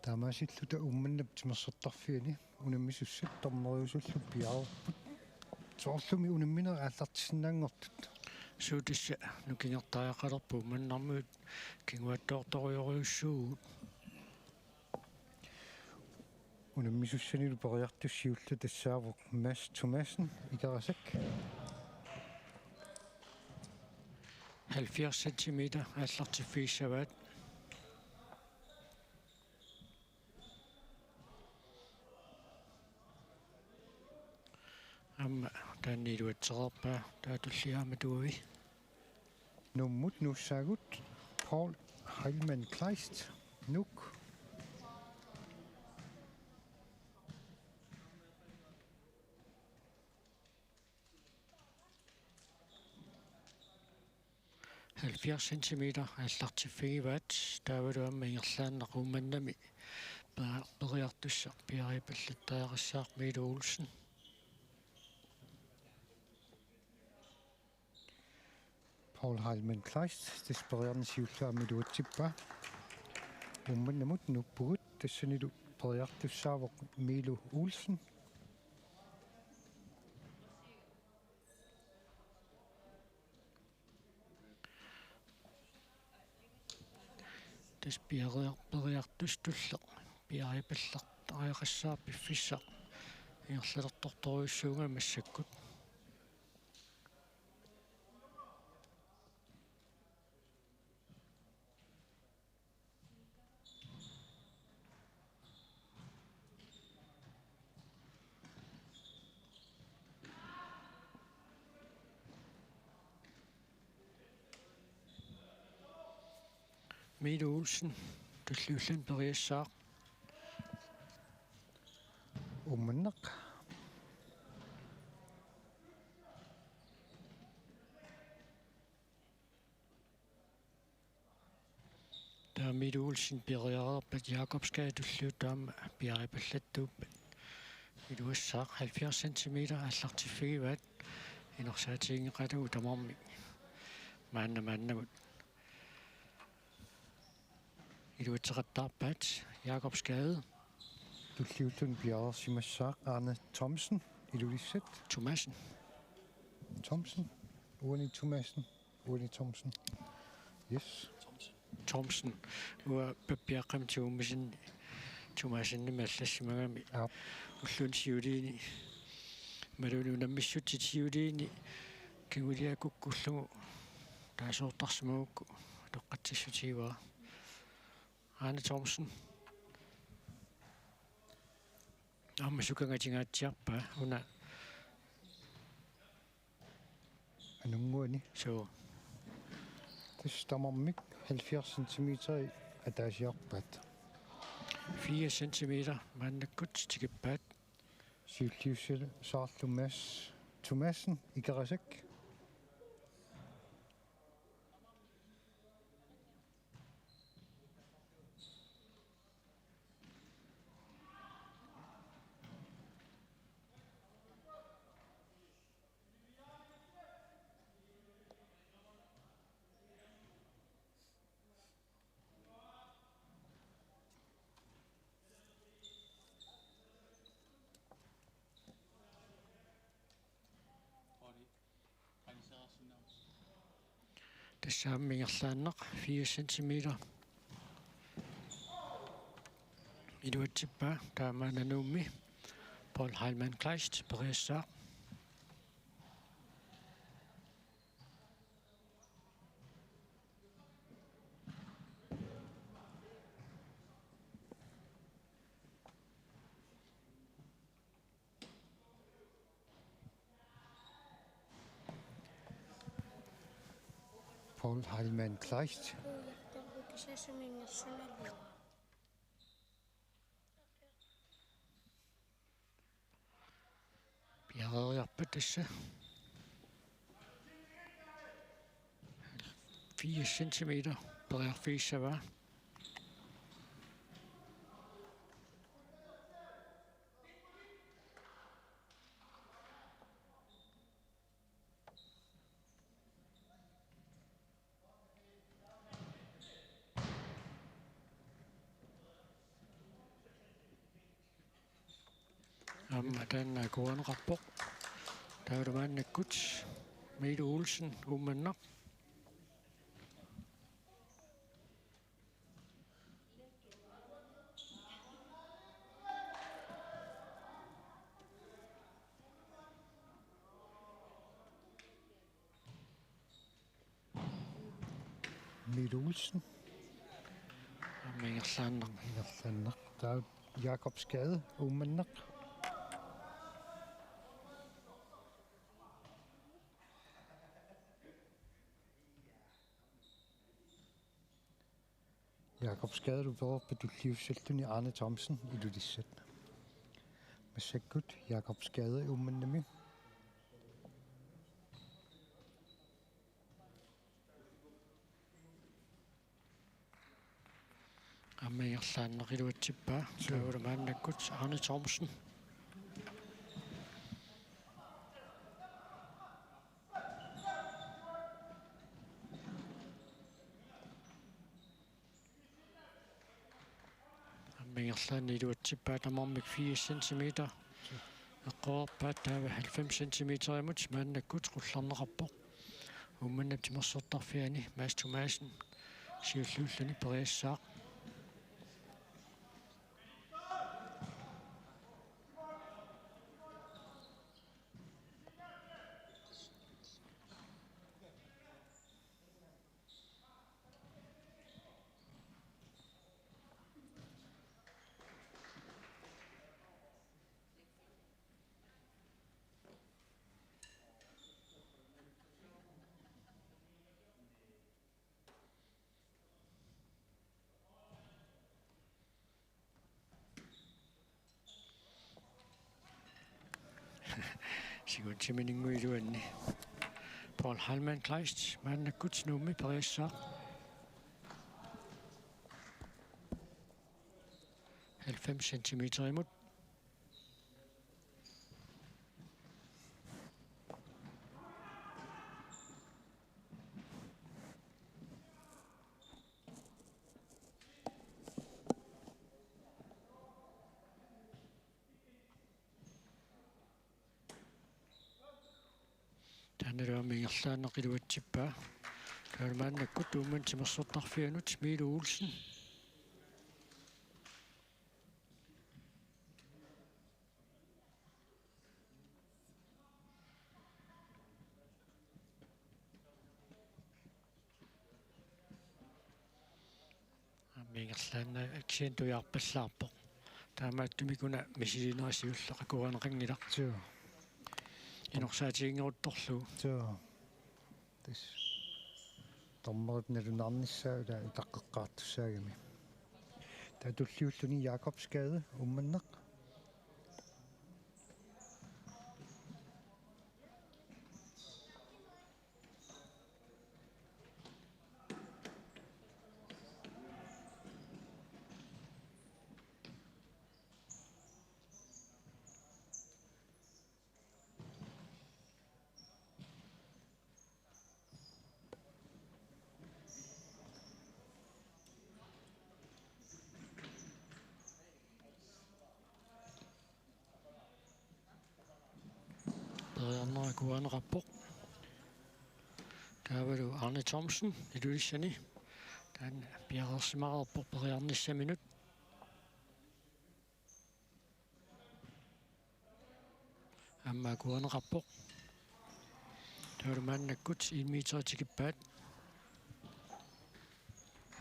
Taamaasilluta Uummannap timersortarfiani unammisussat dommeriusullu piareerput. Soorlumi unamminerit aallartissinnaanngortut. Suu, tassa nukingertariaqalerput, Uummannarmiut kinguattoortorujorujussuuvugut. Unammisussanilu periartussat siulliit tassaavoq Mads Thomassen, Ikerasak. Halvfjerds centimeter aallartiffigissavaat. Aamma taanna iluatsereerpaa, taava tullia aamma tuavi. Nuummut nuussaagut, Paul Heilmann Kleist, Nuuk. Halvfjerds centimeter aallartiffigivaat, taavalu aamma ingerlaannaq Uummannami pe-, periartussaq piareerpallattariaqassaaq, Miilu Olsen. Paul Heilmann Kleist, tassa periarneq siulleq aamma iluatsippaa. Uummannamut nuuppugut, tassanilu periartussaavoq Miilu Olsen. Tassa piareer-, periartussaq tulleq piareerpallattariaqassaaq piffissaq ingerlalertortorujussuugami massakkut. Miilu Olsen, tulliulluni periassaaq. Uummannaq. Miilu Olsen piareerpat Jakobsgade tulliuttoq aamma piareerpallattuuppat. Iluassaaq halvfjerds centimeter aallartiffigivaat inersaatiginngeqattagut tamarmik. Maanna maannamut iluatseqattaarpaat Jakobsgade. Tulliuttuni piareersimassaaq Arne Thomsen, Ilulissat. Thomassen. Thomsen. Uani Thomassen. Uani Thomsen. Yes. Thomsen. Uanga pappiaqqamik tigummisinnit Thomassenimik allassimagami. Aap. Ullut siuliini. Imaluunniit unammissutsit siuliini. Kingulliit kukkullugu. Taasoortarsimagukku. Toqqatsissutigivara. Arne Thomsen. Aamma sukangatinngatsiarpaa una. Anunnguani. Suu. Tassa tamarmik halvfjerds centimeter ataasiarpaat. Fire centimeter maannakkut tikippaat. Siulliussaarlu Mads Thomassen Ikerasak. Tassa aamma ingerlaannaq fire centimeter. Iluatsippaa taamaanna Nuummi Paul Heilmann Kleist periassaaq. Paul Heilmann Kleist. Piareeriarpat tassa. Fire centimeter periarfigissavaa. Aamma taanna akuerineqarpoq. Taava maannakkut Miilu Olsen Uummannaq. Miilu Olsen. Aamma ingerlaannaq. Ingerlaannaq. Taava Jakobsgade, Uummannaq. Jakobsgade pereerpat tulliussalluni Arne Thomsen, Ilulissat. Massakkut Jakobsgade Uummannami. Aamma ingerlaannaq iluatsippaa. Suu. Taavalu maannakkut Arne Thomsen. Aamma ingerlaannaq iluatsippaa tamarmik fire centimeter. Eqqorpaat taava halvfems centimeterimut maannakkut qullerneqarpoq. Uummannap timersortarfiani Mads Thomassen siulliulluni periassaaq. Sigutsimininnguiluanni. Paul Heilmann Kleist, maannakkut Nuummi periassaaq. halvfems centimeterimut. Taannalu aamma ingerlaannaq iluatsippaa. Taava maannakkut Uummannap timersortarfianut Miilu Olsen. Aamma ingerlaannaq action tujaarpallaarpoq. Taamaattumik una misilinera siulleq akuerineqanngilaq. Suu. Inorsaatiginngeruttorlugu. Suu. Tassa. Dommerit nalunaarnissaat ila utaqqeqqaartussaagami. Taava tulliulluni Jakobsgade, Uummannaq. Periarneq akuerineqarpoq. Taavalu Arne Thomsen, Ilulissani. Taanna piareersimareerpoq periarnissaminut. Aamma akuerineqarpoq. Taavalu maannakkut en meter tikippaat.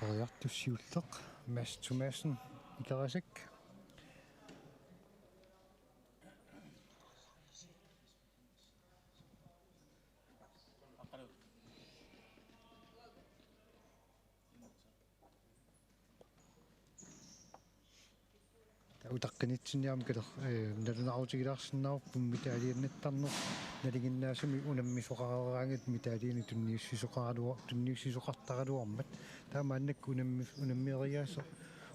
Periartup siulleq Mads Thomassen, Ikerasak. Taava utaqqinitsinni aamma kaler-, ee, nalunaarutigilaarsinnaavarput mitaaliannattarneq nalinginnaasumik unammisoqaraangat mitaaliani tunniussisoqaraluar-, tunniussisoqartaraluarmat. Taava maannakkut unammi-, unammeriaaseq,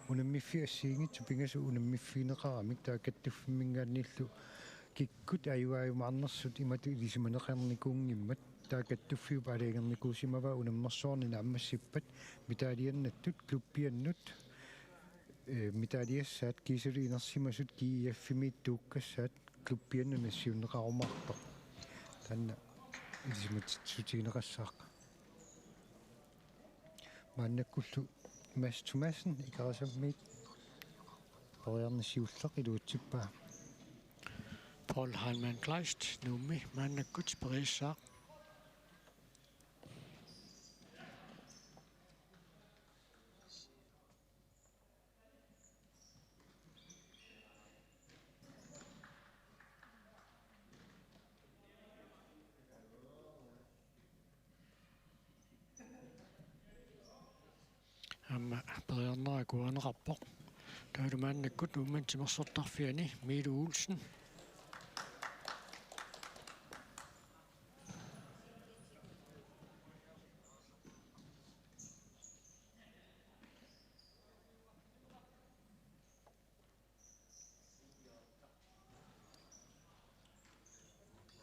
unammiffiit assigiinngitsut pingasut unammiffigineqaramik taava kattuffimminngaanniillu kikkut ajuaajumaarnersut imatut ilisimaneqarnikuunngimmat. Taava kattuffiup aalajangernikuusimavaa unammersuarni naammassippat mitaaliannattut klubbiannut, ee, mitaaliassaat kiisalu inersimasut G I F-imiit tuukkassaat klubbiannut nassiunneqarumaartoq. Taanna ilisimatitsissutigineqassaaq. Maannakkullu Mads Thomassen Ikerasammiit periarneq siulleq iluatsippaa. Paul Heilmann Kleist, Nuummi, maannakkut periassaaq. Aamma periarneq akuerineqarpoq. Taavalu maannakkut Uummannap timersortarfiani Miilu Olsen.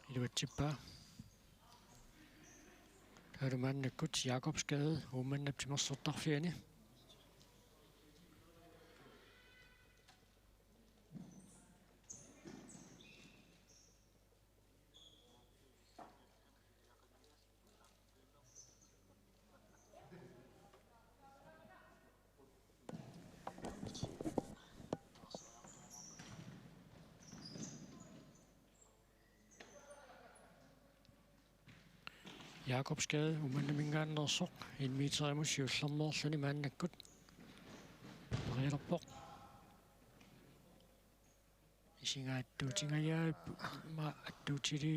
Iluatsippaa. Taavalu maannakkut Jakobsgade, Uummannap timersortarfiani. Jakobsgade Uummannaminngaanneersoq en meterimut siullermeerluni maannakkut periarpoq. Isigaattuutingajaat ma attuutili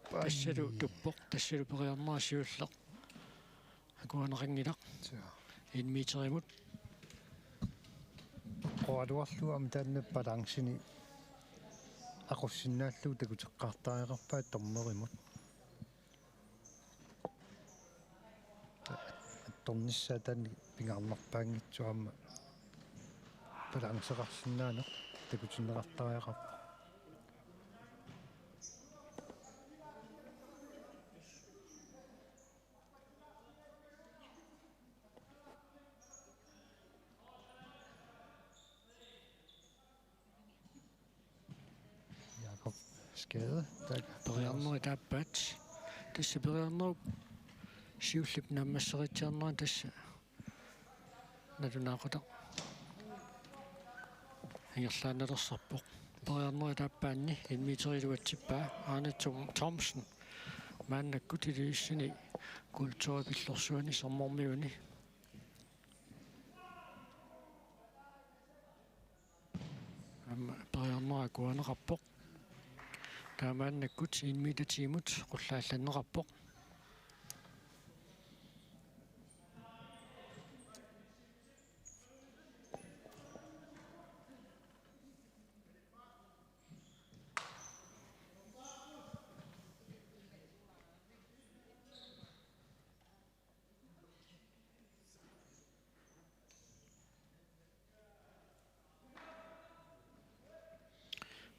tassalu tuppoq, tassalu periarneq siulleq akuerineqanngilaq. Suu. En meterimut. Qoraluarlugu aamma taanna balanceni aqussinnaallugu takuteqqaartariaqarpaat dommerimut. Attornissaa taanna pingaarnerpaanngitsoq aamma Balanceqarsinnaaneq takutinneqartariaqarpoq. Jakob Skade, taakku. Periarnerit aappaat. Tassa periarnerup siulleq naammassereersimanerani tassa nalunaaqutaq ingerlaannalersarpoq. Periarnerit aappaanni en meter iluatsippaa Arne Thom-, Thomsen. Maannakkut Ilulissani kulturi pillorsuani sermermiuni. Aamma periarnera akuerineqarpoq. Taamaannakkut en meter ti-mut qullaallanneqarpoq.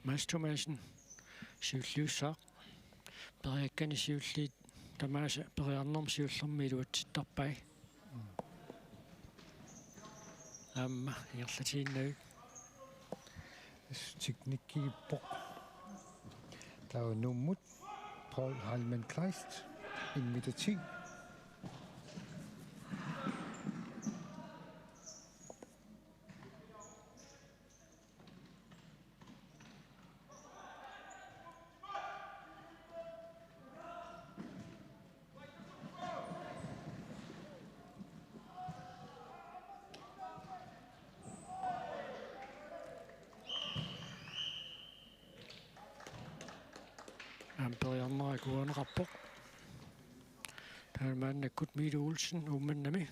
Mads Thomassen siulliussaaq. Periakkani siulliit tamaasa periarnermi siullermi iluatsittarpai. Aamma ingerlatiinnavik. Teknikkiippoq. Taava Nuummut Paul Heilmann Kleist, en meter ti. Aamma periarnera akuerineqarpoq. Taava maannakkut Milo Olsen Uummannami.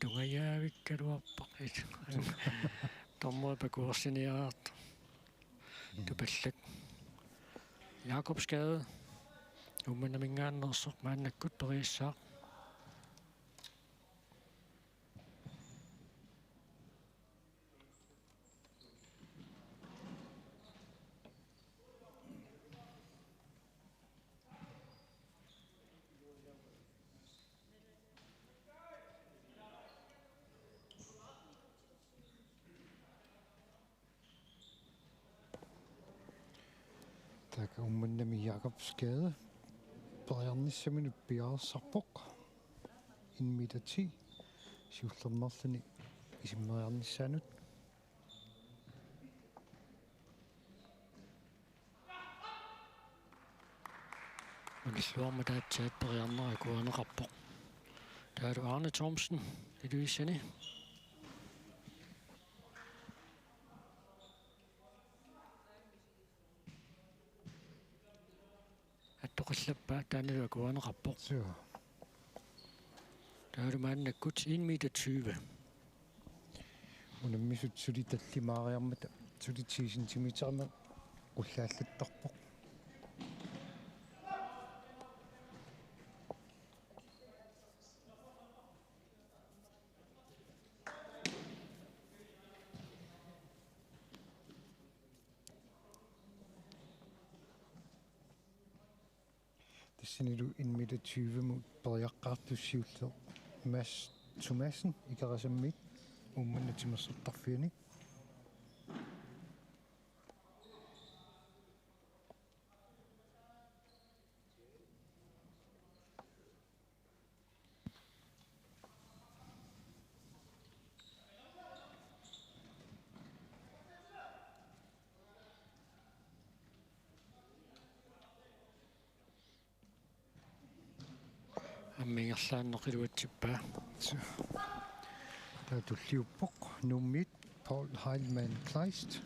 Tungajaavikkaluarpoq. Dommeri pakuersiniaraartoq. Mm. Tupallak. Jakob Skade. Uummannaminngaanneersoq maannakkut periassaaq. Taakku Uummannami Jakob Skade periarnissaminut piareersarpoq. En meter ti. Siullermeerluni isimmeriarnissaanut. Unilluarmat aatsaat periarnera akuerineqarpoq. Taavalu Arne Thomsen Ilulissani. Attoqallappaa, taannalu akuerineqarpoq. Suu. Taavalu maannakkut en meter tyve. Unammisut suli tallimaariarmata suli ti centimeterimik qullaallattarpoq. Tassanilu en meter tyve-mut periaqqaartoq siulleq Mads Thomassen Ikerasammiit Uummannap timersortarfiani. Aamma ingerlaannaq iluatsippaa. Taava tulliuppoq Nuummiit Paul Heilmann Kleist.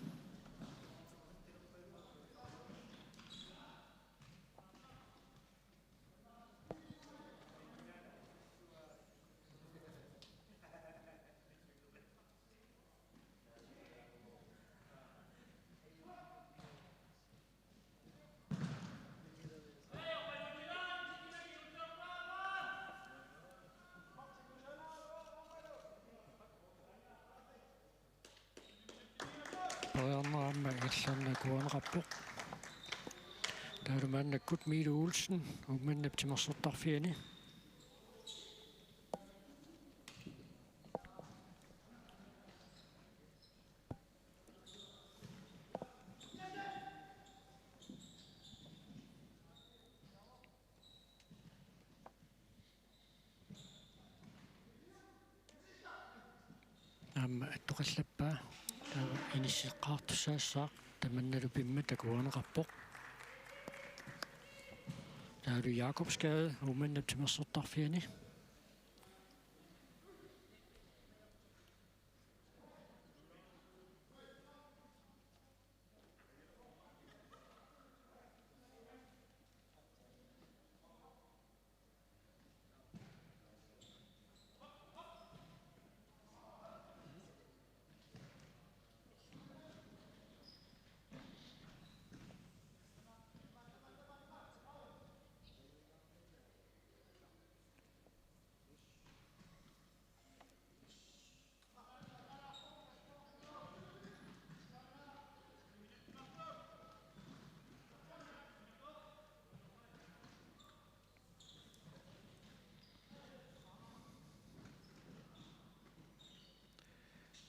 Periarneq aamma ingerlaannaq akuerineqarpoq. Taavalu maannakkut Miilu Olsen, Uummannap timersortarfiani. Aamma attoqallappaa, taava inisseqqaartussaassaaq, tamannalu pimmat akuerineqarpoq. Taavalu Jakobsgade, Uummannap timersortarfiani.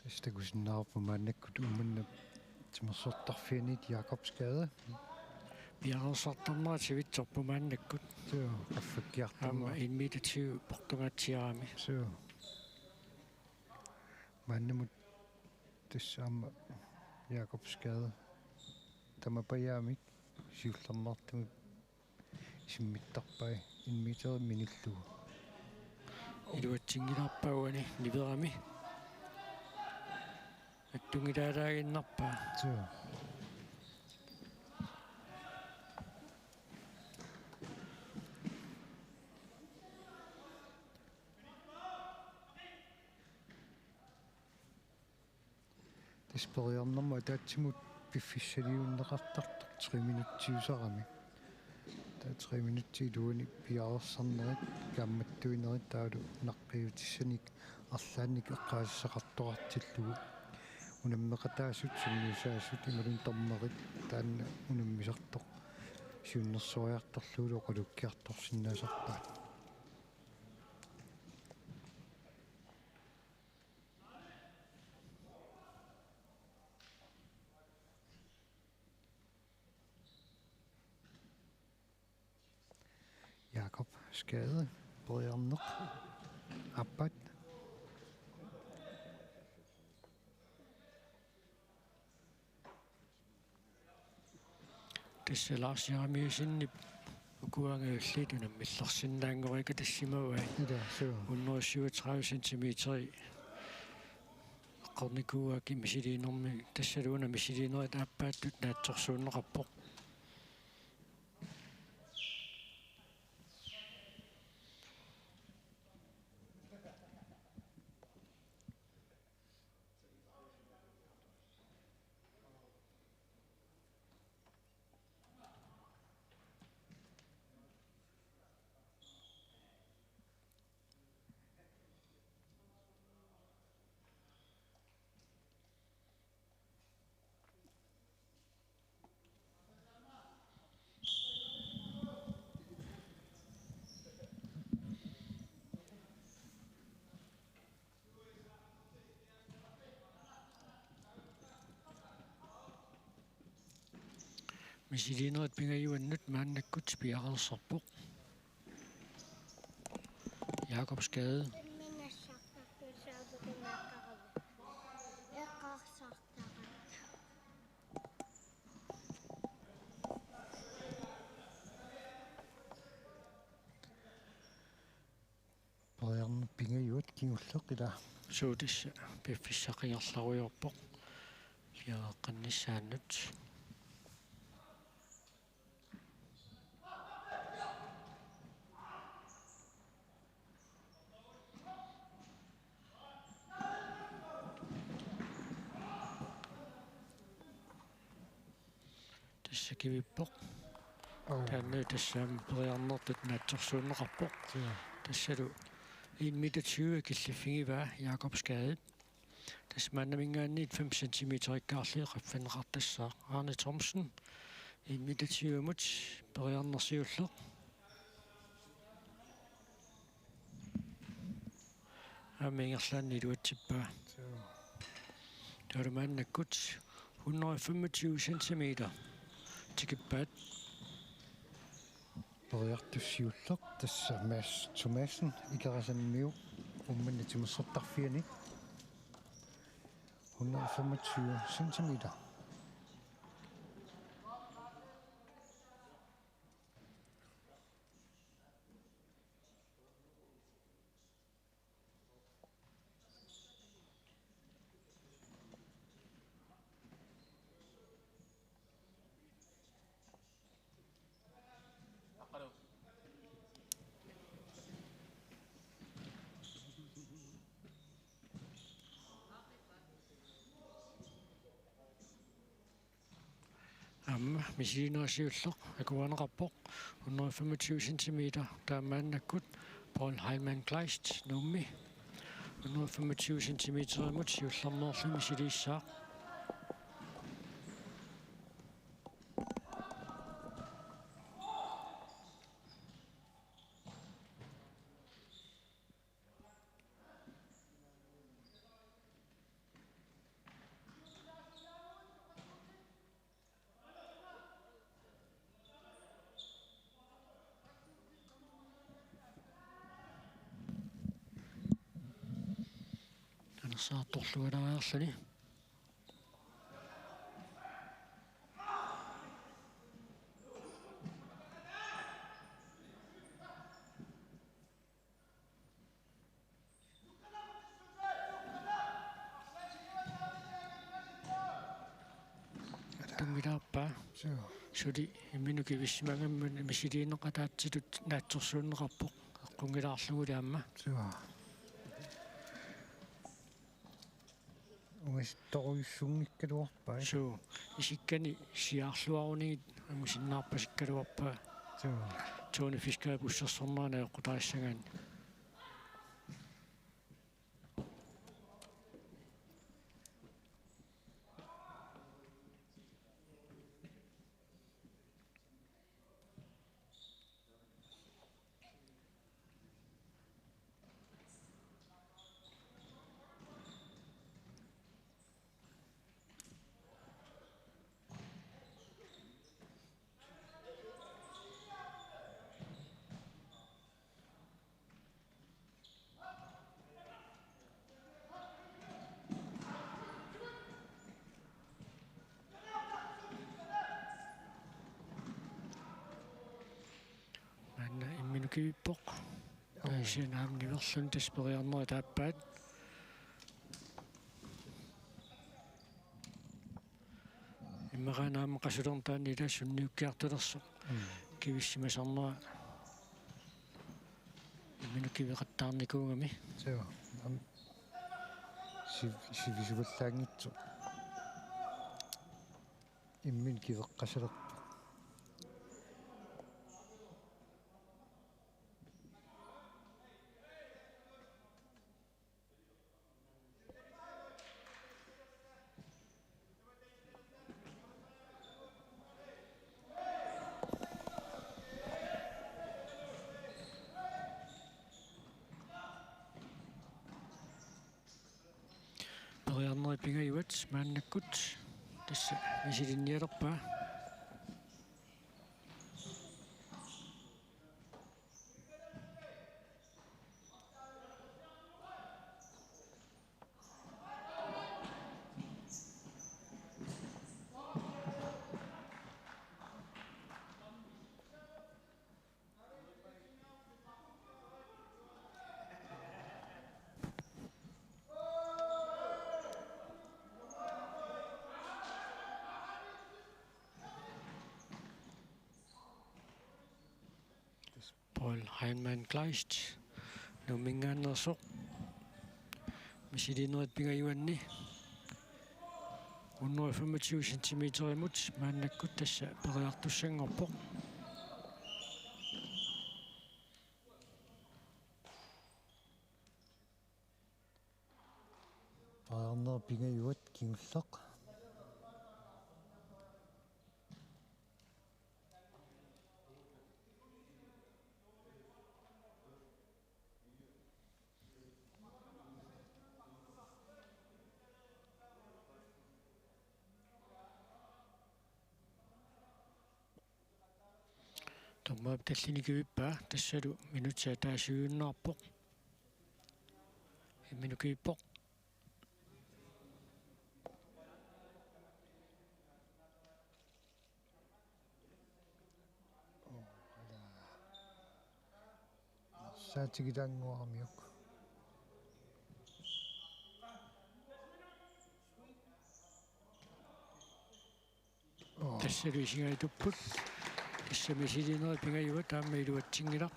Tassa takusinnaavarput maannakkut Uummannap timersortarfianiit Jakobsgade. Piareersartarnerat sivitsorpoq maannakkut. Suu, qaffakkiartorneq. Aamma en meter tyve portungaatsiarami. Suu. Maannamut tassa aamma Jakobsgade tamapajaamik siullernaartumik isimmittarpai en meter minillugu. Iluatsinngilarpaa uani niverami. Attunngilaalaaginnarpaa. Suu. Tassa periarnermut ataatsimut piffissaliunneqartartoq tre minutsiusarami. Taava tre minutsit iluanni piareersarnerit, kaammattuinerit taavalu naqqiutissanik arlaannik eqqaasissaqartoqartillugu. Unammeqataasut sunniusaasut imaluunniit dommerit taanna unammisartoq siunnersuariartorlugulu oqalukkiartorsinnaasarpaat. Jakobsgade, periarneq aappaat. Tassa Lars Jeremiassenip uku angajulliit unammillersinnaanngorikka tassimavai. Ila, suu. Hundrede syvogtredive centimeter eqqornikuuaa misiliinermi, tassalu una misiliinerit aappaattut naatsorsuunneqarpoq. Misiliinerit pingajuannut maannakkut piareersarpoq. Jakobsgade. Periarneq pingajuat kingulleq ila. Suu, tassa piffissaq ingerlarujoorpoq. Piareeqqinnissaannut. Tassa kivippoq. Au. Taanna tassami periarnertut naatsorsuunneqarpoq. Suu. Tassalu en meter tyve killiffigivaa Jakobsgade. Tassa maannaminngaanniit fem centimeterikkaarlugit qaffanneqartassaaq. Arne Thomsen, immitatiguumut periarnersiulleq. Aamma ingerlaannaq iluatsippaa. Taavalu maannakkut hundrede femogtyve centimeter tikippaat. Periartussiulleq tassa Mads Thomassen Ikerasanmiu Uummannap timersortarfiani. Hundrede femogtyve centimeter. Aamma misiliinerisiulleq akuerineqarpoq, hundrede femogtyve centimeter, taava maannakkut Paul Heilmann Kleist Nuummi hundrede femogtyve centimeterimut siullermeerluni misiliissaaq. Anersaartorlualaariarluni. Tunngilaarpaa. Suu. Suli imminut kivissimagami misiliineq ataatsitut naatsorsuunneqarpoq. Eqqunngilaarlugulu aamma. Suu. Ungasittorujussunngikkaluarpaa. Suu, isikkani siaarluarunigit angusinnaarpasikkaluarpaa. Suu. Tony Fiskerip ussersornera najoqqutarissagaanni. Maanna imminut kivippoq. Taasiana aamma niverluni tassa periarnerit taappaat. Immaqa aamma qasulerneq taanna ila sunniukkiartulersoq. Mm. Kivissimasarnera imminut kiveqattaarnikuugami. Suu. Am-, siv-, sivisuallaanngitsoq. Imminut kiveqqasalerpoq. Periarnerit pingajuat maannakkut tassa misilinnialerpaa. Paul Heilmann Kleist, Nuumminngaanneersoq, misiliinerit pingajuanni hundrede femogtyve centimeterimut maannakkut tassa periartussanngorpoq. Nerilerpingajuat kingulleq. Dommerip tallimat kivippaa, tassalu minutsit ataasiinnarpoq. Minut kivippoq. Saatigilaannguaramiuk. Tassalu isigaatupput. Tassa misiliinerit pingajuat aamma iluatsinngilaq.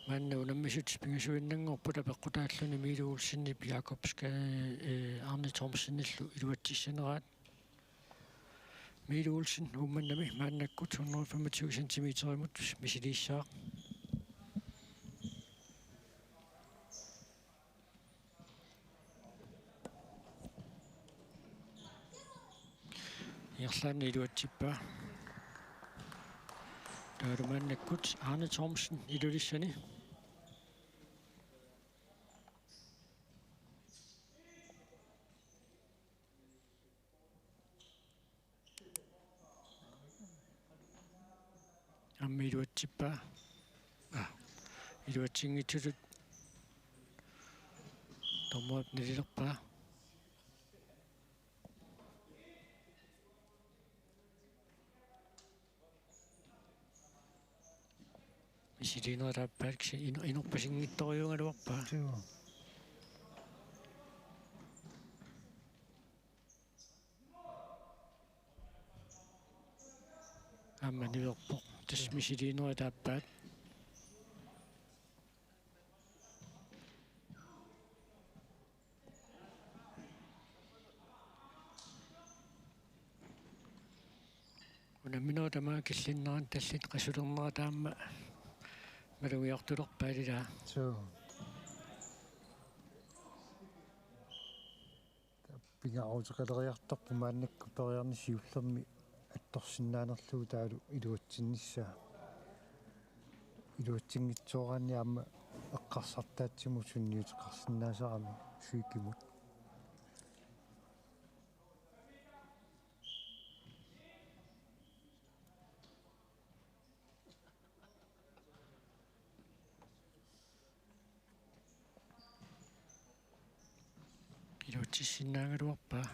Maanna unammisut pingasuinnanngorput apeqqutaalluni Miilu Olsenip Jakobs Ka-, eh, Arne Thomsenillu iluatsissaneraat. Miilu Olsen Uummannami maannakkut hundrede femogtyve centimeterimut misiliissaaq. Ingerlaannaq iluatsippaa. Taavalu maannakkut Arne Thomsen Ilulissani. Aamma iluatsippaa. Ah, iluatsinngitsutut dommerip nalilerpaa. Misiliinerit aappaat kisianni ino-, inorpasinngitsorujuugaluarpaa. Suu. Aamma niuerpoq. Tassa misiliinerit aappaat. Unamminerit tamaat killinnerat tallit qasulernerat aamma malugiartulerpaat ilaa. Suu. Pingaaruteqaleriartorpoq maannakkut periarneq siullermik attorsinnaanerlugu taavalu iluatsinnissaa. Iluatsinngitsooraanni aamma eqqarsartaatsimut sunniuteqarsinnaasarami Svikimut. Iluatsissinnaagaluarpaa.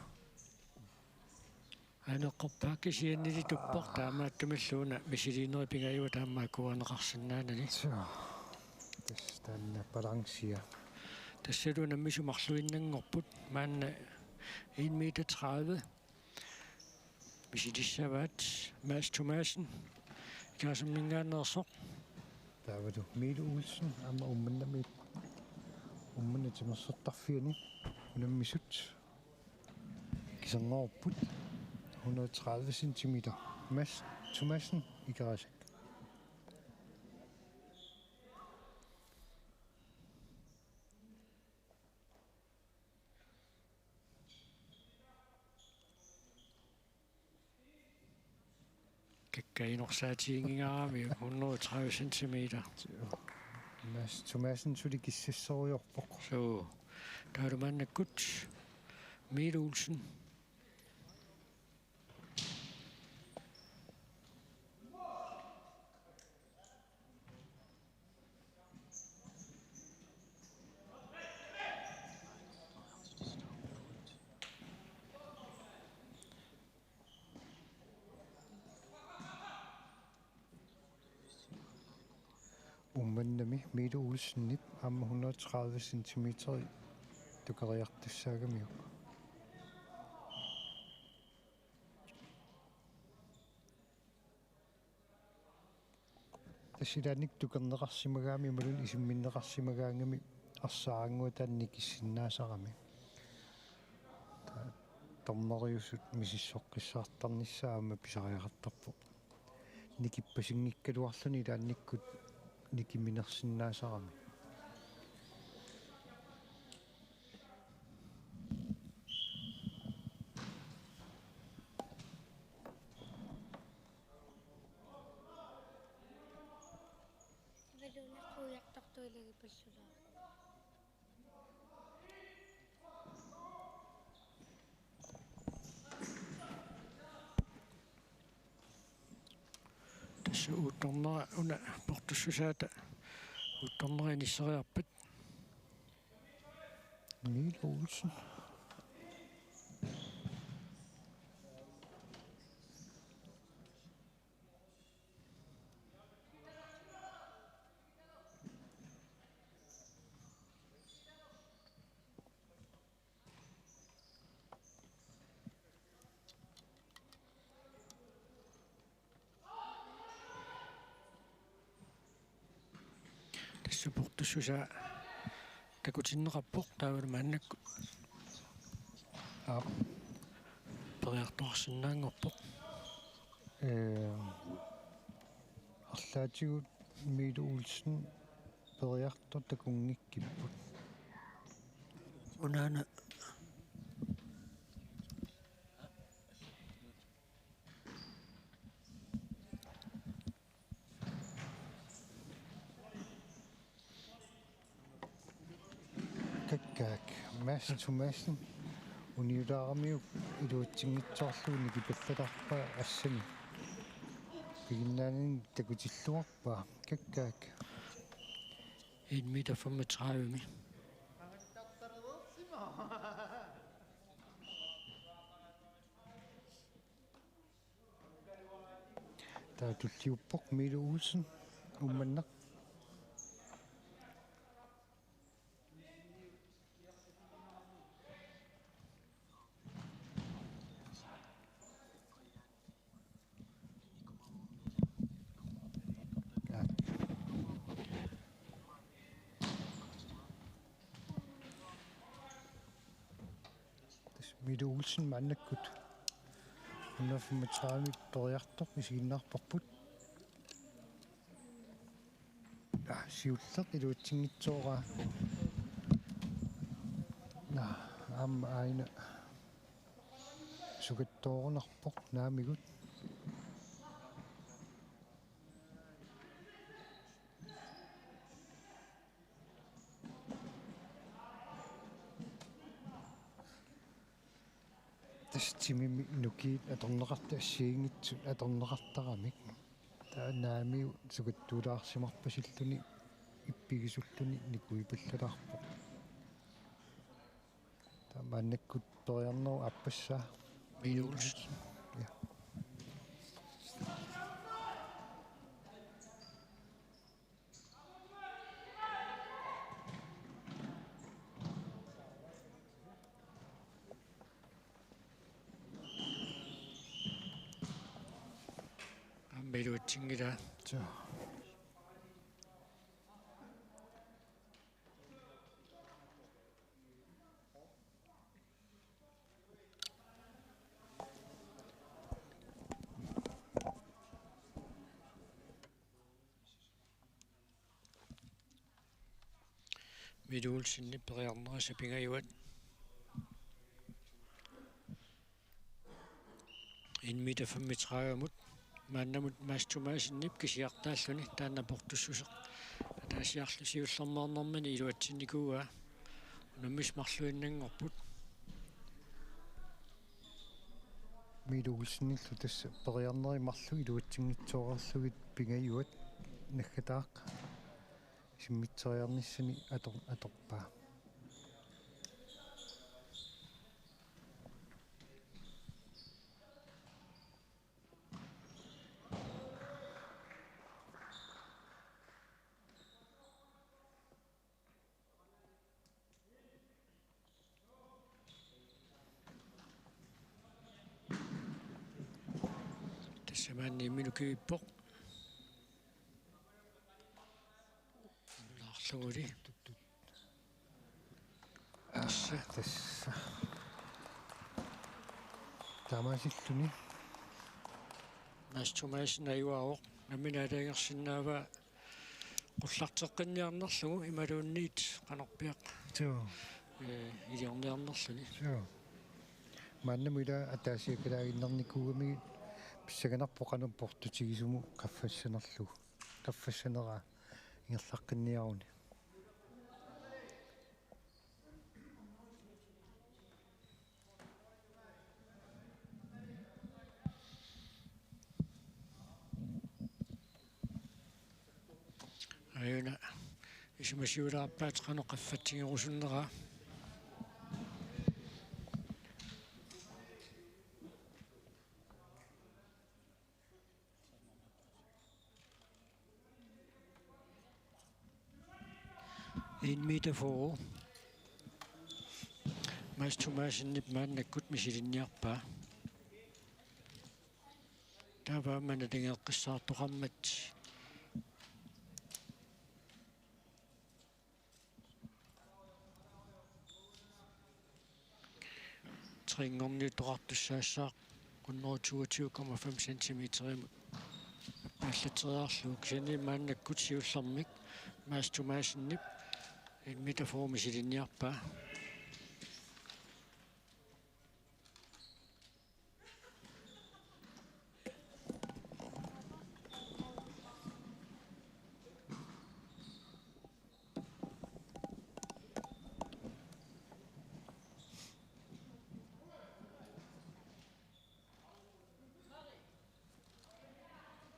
Aneqqorpaa kisiannili tuppoq taamaattumilluuna misiliinerit pingajuat aamma akuerineqarsinnaanani. Suu. Tassa taanna balancia. Tassalu unammisut marluinnanngorput maanna en meter tredive. Misilissavaat Mads Thomassen. Ikaasamminngaanneersoq. Taavalu Miilu Olsen aamma Uummannami, Uummannap timersortarfiani unammisut kiserngoorput hundrede tredive centimeter. Mads Thomassen, Ikerasak. Kakkaak inorsaatiginnginngarami hundrede tredive centimeter. Mads Thomassen suli kissassorujoorpoq. Suu. Taavalu maannakkut Miilu Olsen. Uummannami Miilu Olsenip aamma hundrede tredive centimeter tukeriartussaagamiuk. Tassa ilaanni tukerneqarsimagaangamik imaluunniit isimminneqarsimagaangamik arsaarannguaq taanna nikissinnaasarami. Taava dommeriusut misissoqqissaartarnissaat aamma pisariaqartarpoq. Nikippasinngikkaluarluni ilaannikkut nikiminersinnaasarami. Tassa uuttornera una portussusaata uuttornera inisseriarpat. Emil Olsen. Tassa portussusaa takutinneqarpoq taavalu maannakkut. Aap. Periartorsinnaanngorpoq. Ee, arlaatigut Emil Olsen periartoq takunngikkipput. Unaana. Kakkaak, Mads Thomassen, uniulaaramiuk iluatsinngitsoorlugu nikipallalaarpaa assani. Piginnaanini takutilluarpaa, kakkaak. En meter femogtredive. Taava tulliuppoq Mille Olsen, Uummannaq. Tassa Mille Olsen maannakkut hundrede femogtredive periartoq isiginnaarparput. Aa, siulleq iluatsinngitsooraa. Naa, aamma aina sukattoorunarpoq naamigut. Tassa timimi nukiit atorneqartut assigiinngitsut atorneqartaramik. Taava naamigut sukattuulaarsimarpasilluni ippigisulluni nikipallalaarpoq. Taava maannakkut periarnerup aappassaa. Mille Olsen. Ja. Aamma iluatsinngilaa. Joo. Mille Olsenip periarnerisa pingajuat. En meter femogtredive-mut maannamut Mads Thomassenip kisiartaalluni taanna portussuseq. Ataasiarlu siullermeernermini iluatsinnikuuaa. Unammisut marluinnanngorput. Mille Olsenillu tassa periarnerit marluk iluatsinngitsoorlugit pingajuat naggataaq isimmitseriarnissani ator-, atorpaa. Tassa maani imminut kivippoq. Naarluguli. Tassa. Tassa. Taamaasilluni. Mads Thomassen ajugaavoq. Nammineq aalajangersinnaavaa qullarteqqinniarnerlugu imaluunniit qanorpiaq. Joo. Ee, iliorniarnerluni. Joo. Maannamut ila ataasiakkalaaginnarnikuugamigit pissanganarpoq qanoq portutigisumut qaffassanerlugu. Qaffassaneraa. Ingerlaqqinniaruni. Tumasiulaarpaat qanoq qaffatsigerusunneraa. En meter fyrre. Mads Thomassenip maannakkut misilinniarpaa. Taava aamma naligeqqissaartoqarmat. Trinngorniuttoqartussaassaaq hundrede toogtyve komma fem centimeterimut aallarteriarlugu, kisianni maannakkut siullermik Mads Thomassenip en meter fyrre misilinniarpaa.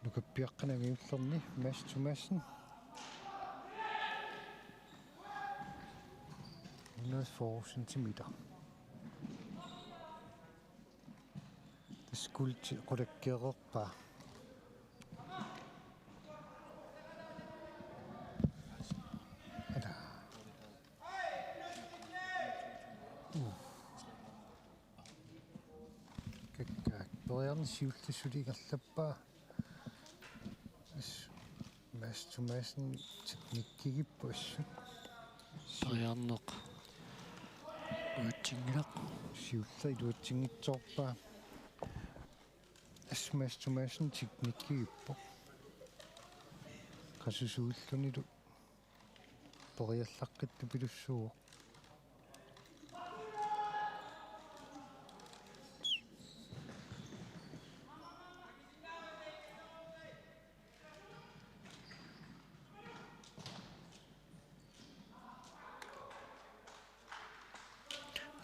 Nukappiaqqani angajullerni Mads Thomassen. Hundrede fyrre centimeter. Tassa kuulti qulakkeererpaa. Ala. Uh. Kakkaak. Periarneq siulleq suli ingerlappaa. As-, Mads Thomassen teknikkigippoq assut. Periarneq iluatsinngilaq. Siulleq iluatsinngitsoorpaa. As-, Mads Thomassen teknikkigippoq. Qasusuillunilu periallaqqittupilussuuvoq.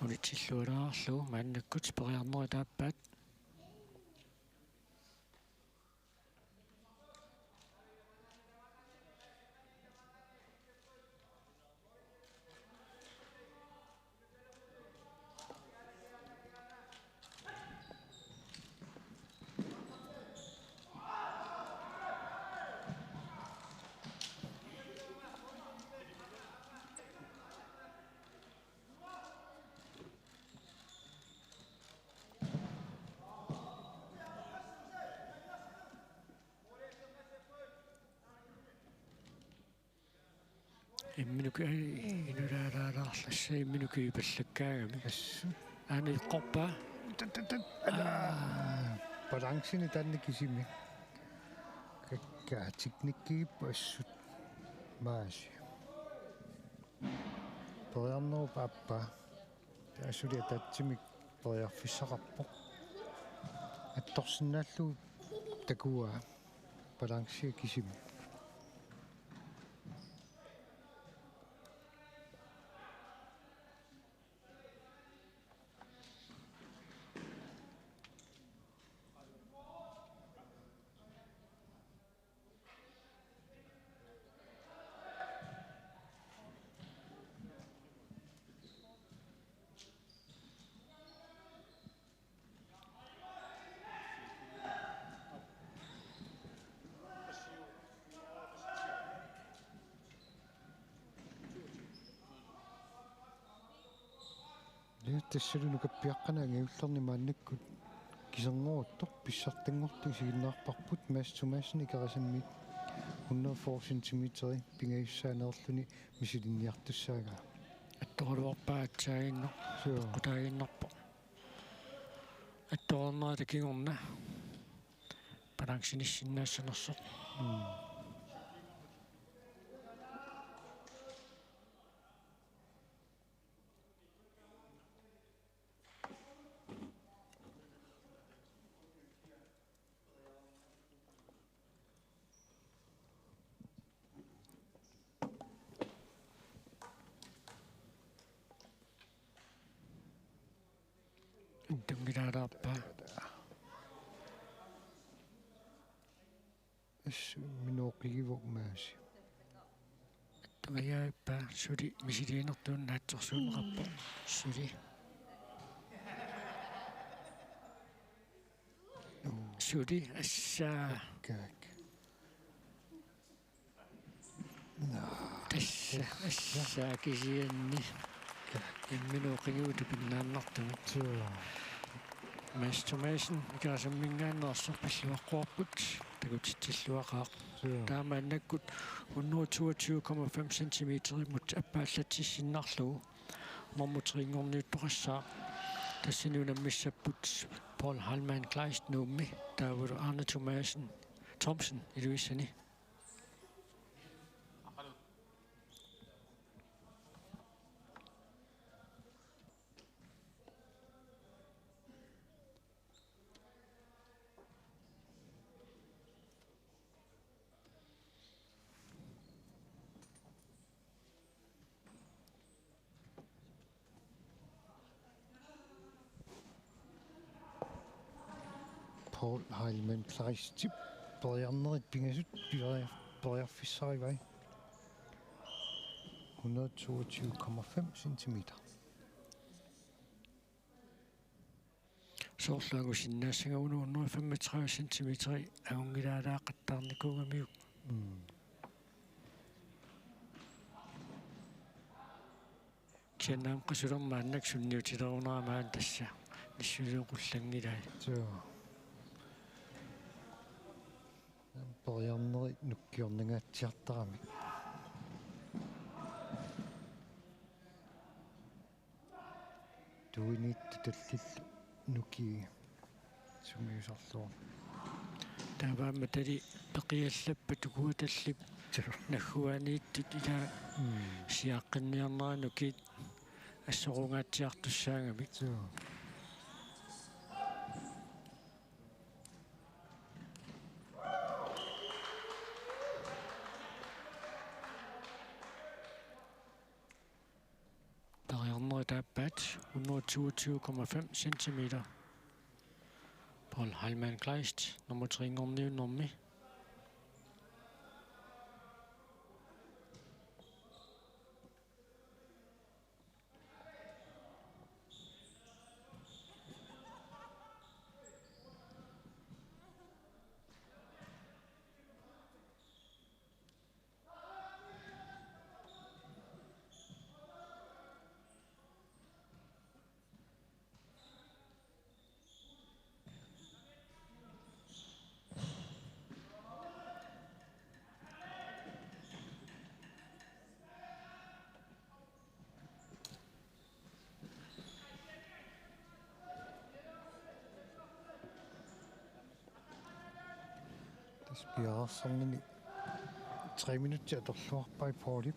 Unitsillualaarlugu maannakkut periarnerit aappaat. Imminut, ai, inulaalaalaarlassa imminut kivipallakkaagami. Assut. Aana eqqorpaa. Tat, tat, tat. Ala. Aa. Balanceni taanna kisimi. Kakkaak, teknikkigippoq assut. Maasi. Periarnerup aappaa. Taava suli ataatsimik periarfissaqarpoq. Attorsinnaallugu takuaa, balancea kisimi. Ja, tassalu nukappiaqqani angajullerni maannakkut kiserngoruttoq, pissartanngortoq isiginnaarparput, Mads Thomassen Ikerasanmiit hundrede fyrre centimeteri pingajussaaneerluni misilinniartussaagaa. Attoraluarpaa atsaaginnarpoq. Suu. Peqqutaaginnarpoq. Attorernerata kingorna. Balancenissinnaassanersoq. Mm. Tunngilaalaarpaa. Assut minooqigivoq Maasi. Tungajaappa suli misiliinertuun naatsorsuunneqarpoq. Suli. Suli assaa. Kaak. Naa. Tassa, tassa. Assaa kisianni. Kaak. Imminut qinguutut pinnaannartumik. Suu. Mads Thomassen, Ikerasamminngaanneersoq pilluaqquarput, takutitsilluaqaaq. Suu. Taamaannakkut hundrede toogtyve komma fem centimeterimut appaallatsissinnarlugu. Nummer tre-nngorniuttoqassaaq. Tassani unammissapput Paul Heilmann Kleist Nuummi, taavalu Arne Thomassen Thomsen Ilulissani. Paul Heilmann Kleistip periarnerit pingasut peria-, periarfissarivai. Hundrede toogtyve komma fem centimeter. Soorlu angusinnaassagavunga hundrede femogtredive centimeter angunngilaalaaqqattaarnikuugamiuk. Mm. Kisianni aamma qasulermat annak sunniutilerunera maani tassa nissuliuqullanngilai. Suu. Periarnerit nukkiornangaatsiartaramik. Tuiniittut tallillu nukii sumiusarlugu. Taava aamma tali peqiallappat tukuatallip. Suu. Nagguaaniittut ila. Mm. Siaqqinniarnerat nukiit assorungaatsiartussaagamik. Suu. Periarnerit aappaat hundrede toogtyve komma fem centimeter. Paul Heilmann Kleist, nummer tre-nngorniunnermi. Tassa piareersarnini tre minutsit atorluarpai Paulip.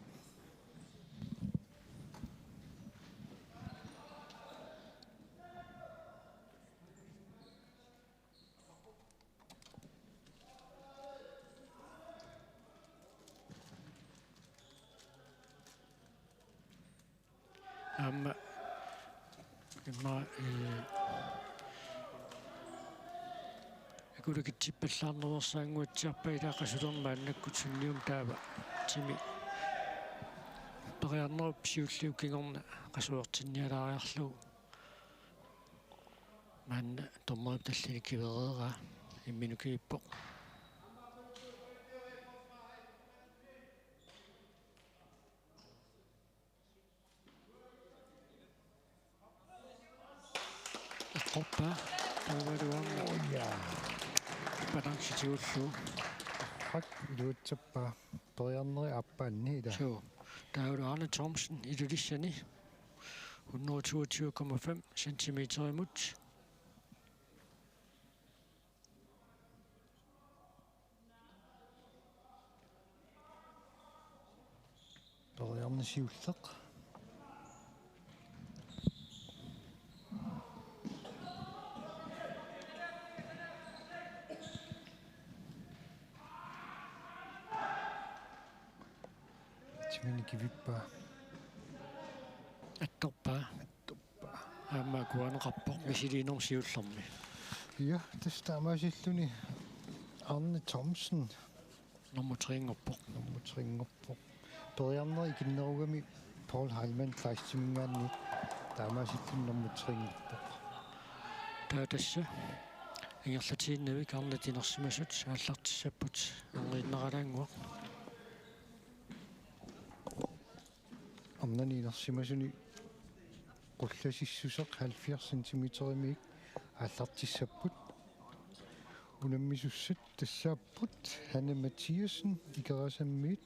Aamma immaqa, eh, akulakitsipallaarnerusaannguatsiarpai ilaa qasulermat annakkut sunniuna taava timi periarnerup siulliup kingorna qasuertinnialaariarlugu. Maanna dommerip tallini kivereeraa, imminut kivippoq. Eqqorpaa, taavalu aamma. Oh, ja. Balancet tigullugu. Hak, iluatsappaa. Periarnerit aappaanni ilaa. Suu. Taavalu Arne Thomsen Ilulissani. Hundrede toogtyve komma fem centimeterimut. Periarneq siulleq. Timini kivippaa. Attorpaa. Attorpaa. Aamma akuerineqarpoq misiliinermi siullermi. Ja, tassa taamaasilluni Arne Thomsen. Nummer tre-nngorpoq. Nummer tre-nngorpoq. periarneq ikinnerugami Paul Heilmann Kleistiminngaanniit taamaasilluni nummer tre-nngorpoq. Taava tassa ingerlatiinnavik arnat inersimasut aallartissapput, angiinnaralaannguaq. Arnani inersimasuni qullasissuseq halvfjerds centimeterimiik aallartissapput. Unammisussat tassaapput Hanne Mathiassen Ikerasammiit,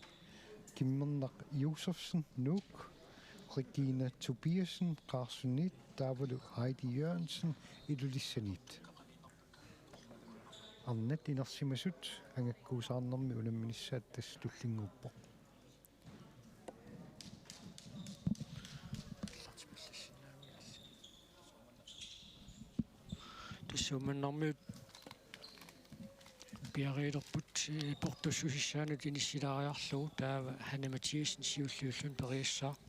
Kimmernaq Josefsen Nuuk, Regina Tobiassen Qaarsuniit taavalu Heidi Jørgensen Ilulissaniit. Arnat inersimasut angakkuusaarnermi unamminissaat tassa tullinnguuppoq. Tassa Uummannarmiut piareerput, eh, portussusissaanut inissilaariarlugu, taava Hanne Mathiassen siulliulluni periassaaq.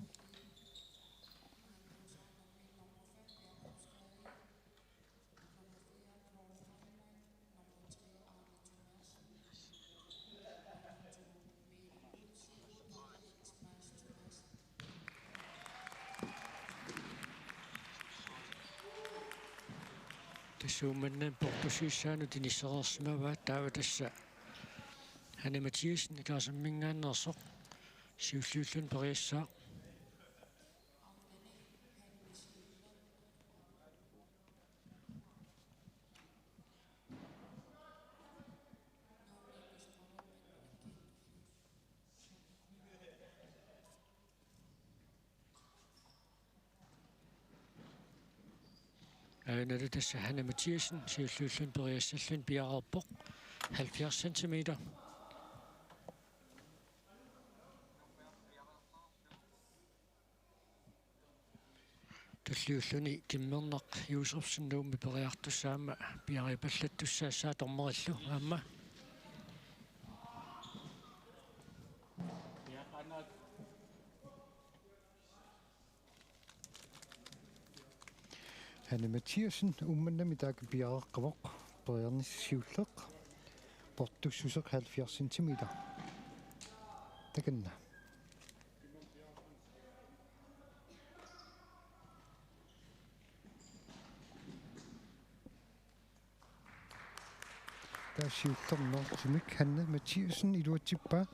Tassa Uummannami portussusissaanut inissereersimavaat, taava tassa Hanne Mathiassen Ikerasamminngaanneersoq siulliulluni periassaaq. Aajuna tassa Hanne Mathiassen siulliulluni periassalluni piareerpoq, halvfjerds centimeter. Tulliulluni Kimmernaq Josefsen Nuummi periartussaq aamma piareerpallattussaassaaq dommerillu aamma. Hanne Mathiassen Uummannami taakku piareeqqavoq, periarnissaq siulleq, portussuseq halvfjerds centimeter. Takanna. Taava siullermeertumik Hanne Mathiassen iluatsippaa,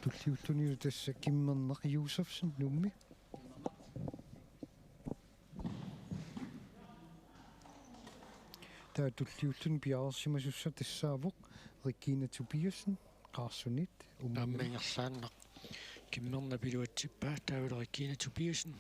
tulliullunilu tassa Kimmernaq Josefsen Nuummi. Taava tulliulluni piareersimasussaq tassaavoq Regina Tobiassen Qaarsuniit, Uummannami. Aamma ingerlaannaq Kimmernaq iluatsippaa, taavalu Regina Tobiassen.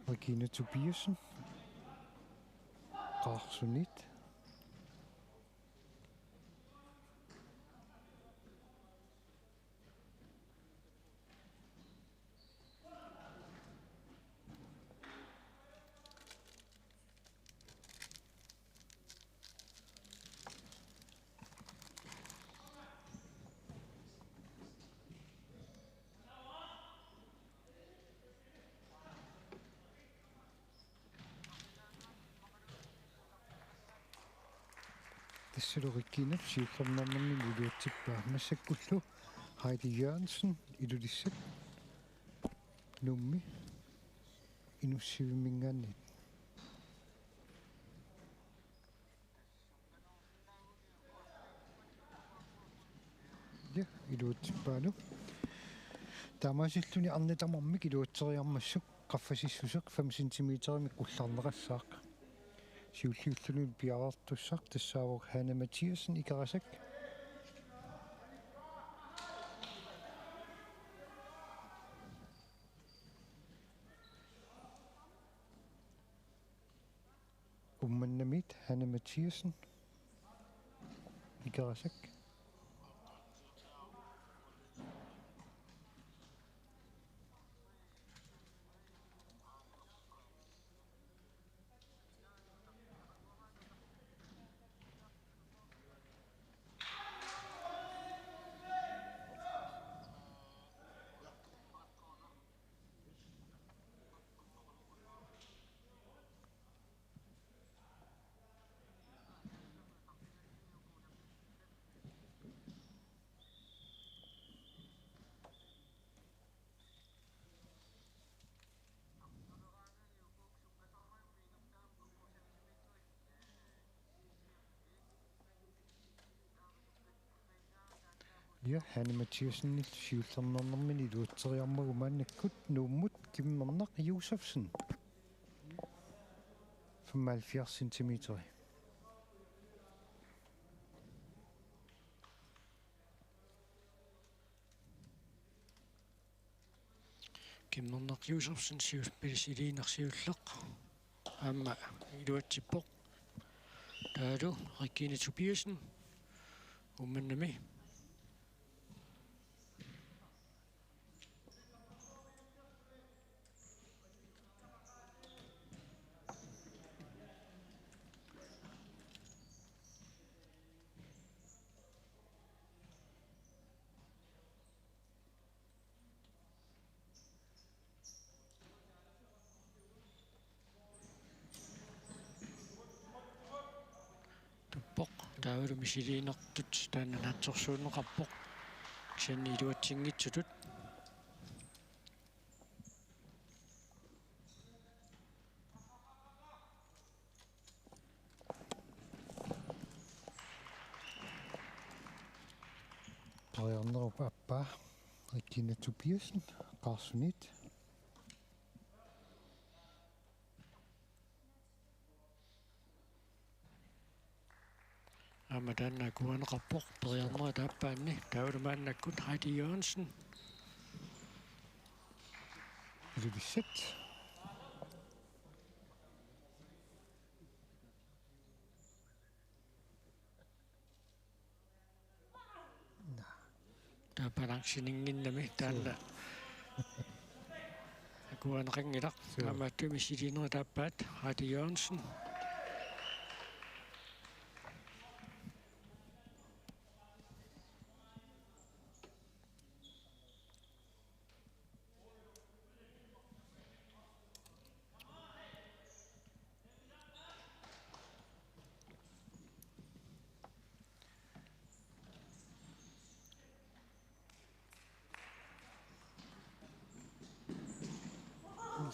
Regina Tobiassen Qaarsuniit. Tassalu Regina siullermeernermini iluatsippaa, massakkullu Heidi Jørgensen Ilulissat Nuummi Inussivimminngaanniit. Ja, iluatsippaalu. Taamaasilluni arnat tamarmik iluatseriarmassuk qaffasissuseq fem centimeterimik qullarneqassaaq. Siulliulluni piareertussaq tassaavoq Hanne Mathiassen Ikerasak. Uummannamiit Hanne Mathiassen Ikerasak. Ja, Hanne Mathiassen siullernernermini iluatseriarmagu maannakkut Nuummut Kimmernaq Josefsen. Femoghalvfjerds centimeter. Kimmernaq Josefsen siu-, Pele Siliinnaq siulleq. Aamma iluatsippoq. Taavalu Regine Tobiassen. Uummannami. Tuppoq, taavalu misiliinertut taanna naatsorsuunneqarpoq. Kisianni iluatsinngitsutut. Periarnerup aappaa, Regine Tobiassen, Qaarsunit. Aamma taanna akuerineqarpoq periarnerup aappaanni, taavalu maannakkut Heidi Jørgensen. Ilulissat. Taava balanceninnginnami taanna. Suu. Akuerineqanngilaq. Suu. Taamaattumik misiliinerup aappaat Heidi Jørgensen.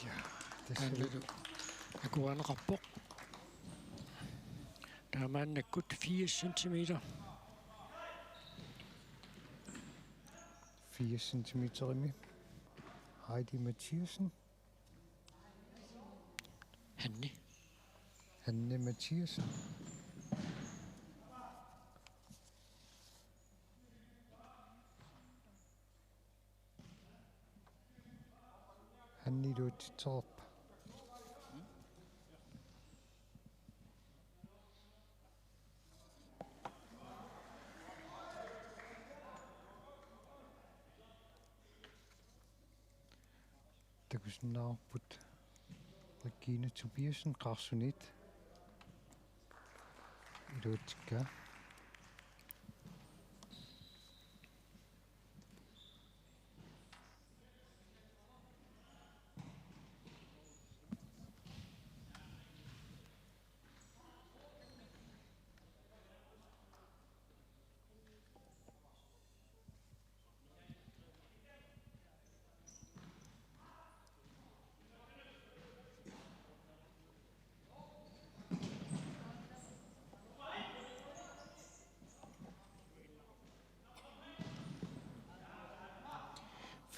Ja, tassa. Taannalu akuerineqarpoq. Taava maannakkut firs centimeter. Firs centimeterimi. Heidi Mathiassen. Hanne. Hanne Mathiassen. Hanne iluatsitseqarpa? Takusinnaavarput Regine Tobiassen, Qaarsunit. Iluatsikkaa.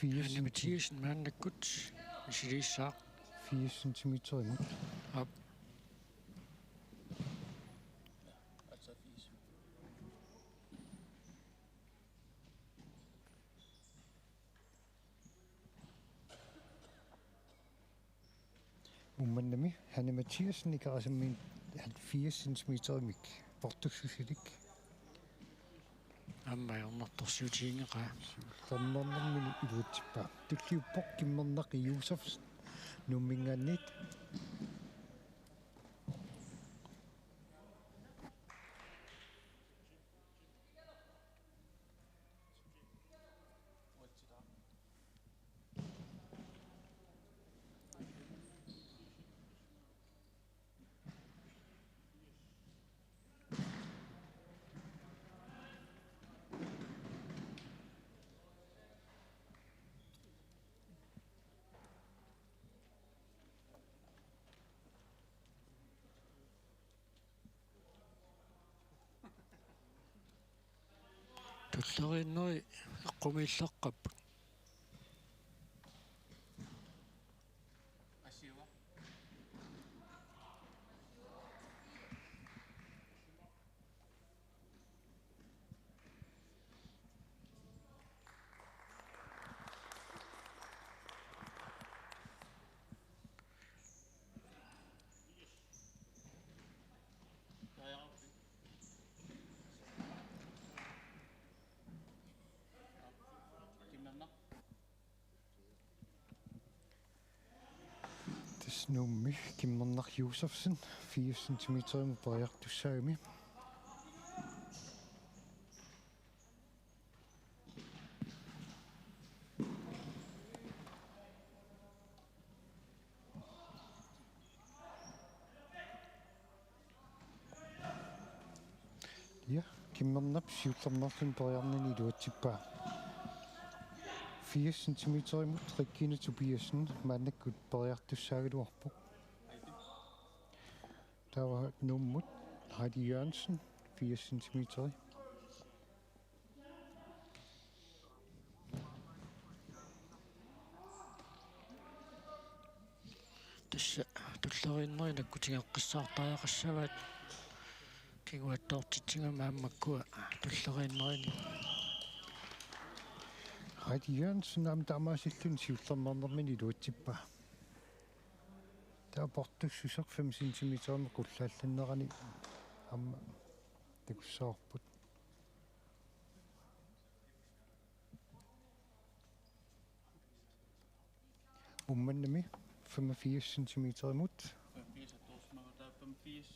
Firs. Hanne Mathiassen maannakkut misiliissaaq. Firs centimeterimut. Aap. Uummannami Hanne Mathiassen Ikerasammiit halvfjerds centimeterimik portussusilik. Aamma ajornartorsiutiginngeqaa. Siullernernermini iluatsippaa. Tulliuppoq Kimmernaq Josefsen Nuumminngaanniit. Tulleriinneri eqqumiillaqqapput. Tassa Nuummi Kimmernaq Josefsen fire centimeterimut periartussaagami. Ja, Kimmernap siullermeerluni periarnini iluatsippaa. Fire centimeterimut Regine Tobiassen maannakkut periartussaagaluarpoq. Taava Nuummut Heidi Jørgensen, fire centimeteri. Tassa tulleriinneri nakkutigeqqissaartariaqassavaat kinguattoortitsigama aamma makkua tulleriinnerini. Heidi Jørgensen aamma taamaasilluni siullermeernermini iluatsippaa. Taava portussuseq fem centimeterimut qullaallannerani aamma takussavarput. Uummannami femogfirs centimeterimut. Femogfirs.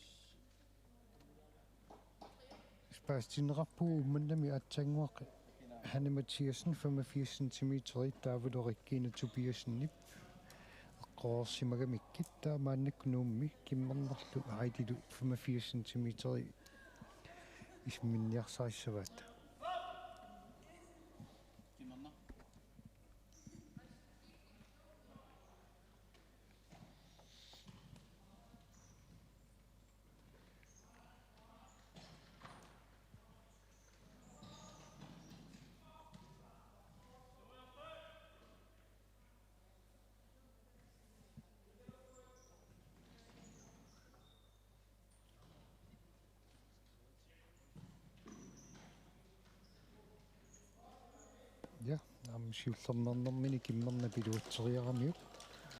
Paasitinneqarpugut Uummannami aatsaannguaq Hanne Mathiassen femogfirs centimeteri taavalu Regine Tobiassenip eqqorsimagamikkit, taava maannakkut Nuummi Kimmernarlu Heidilu femogfirs centimeteri isumminniarsarissavaat. Ja, aamma siullermeernermini Kimmernap iluatseriaramiuk.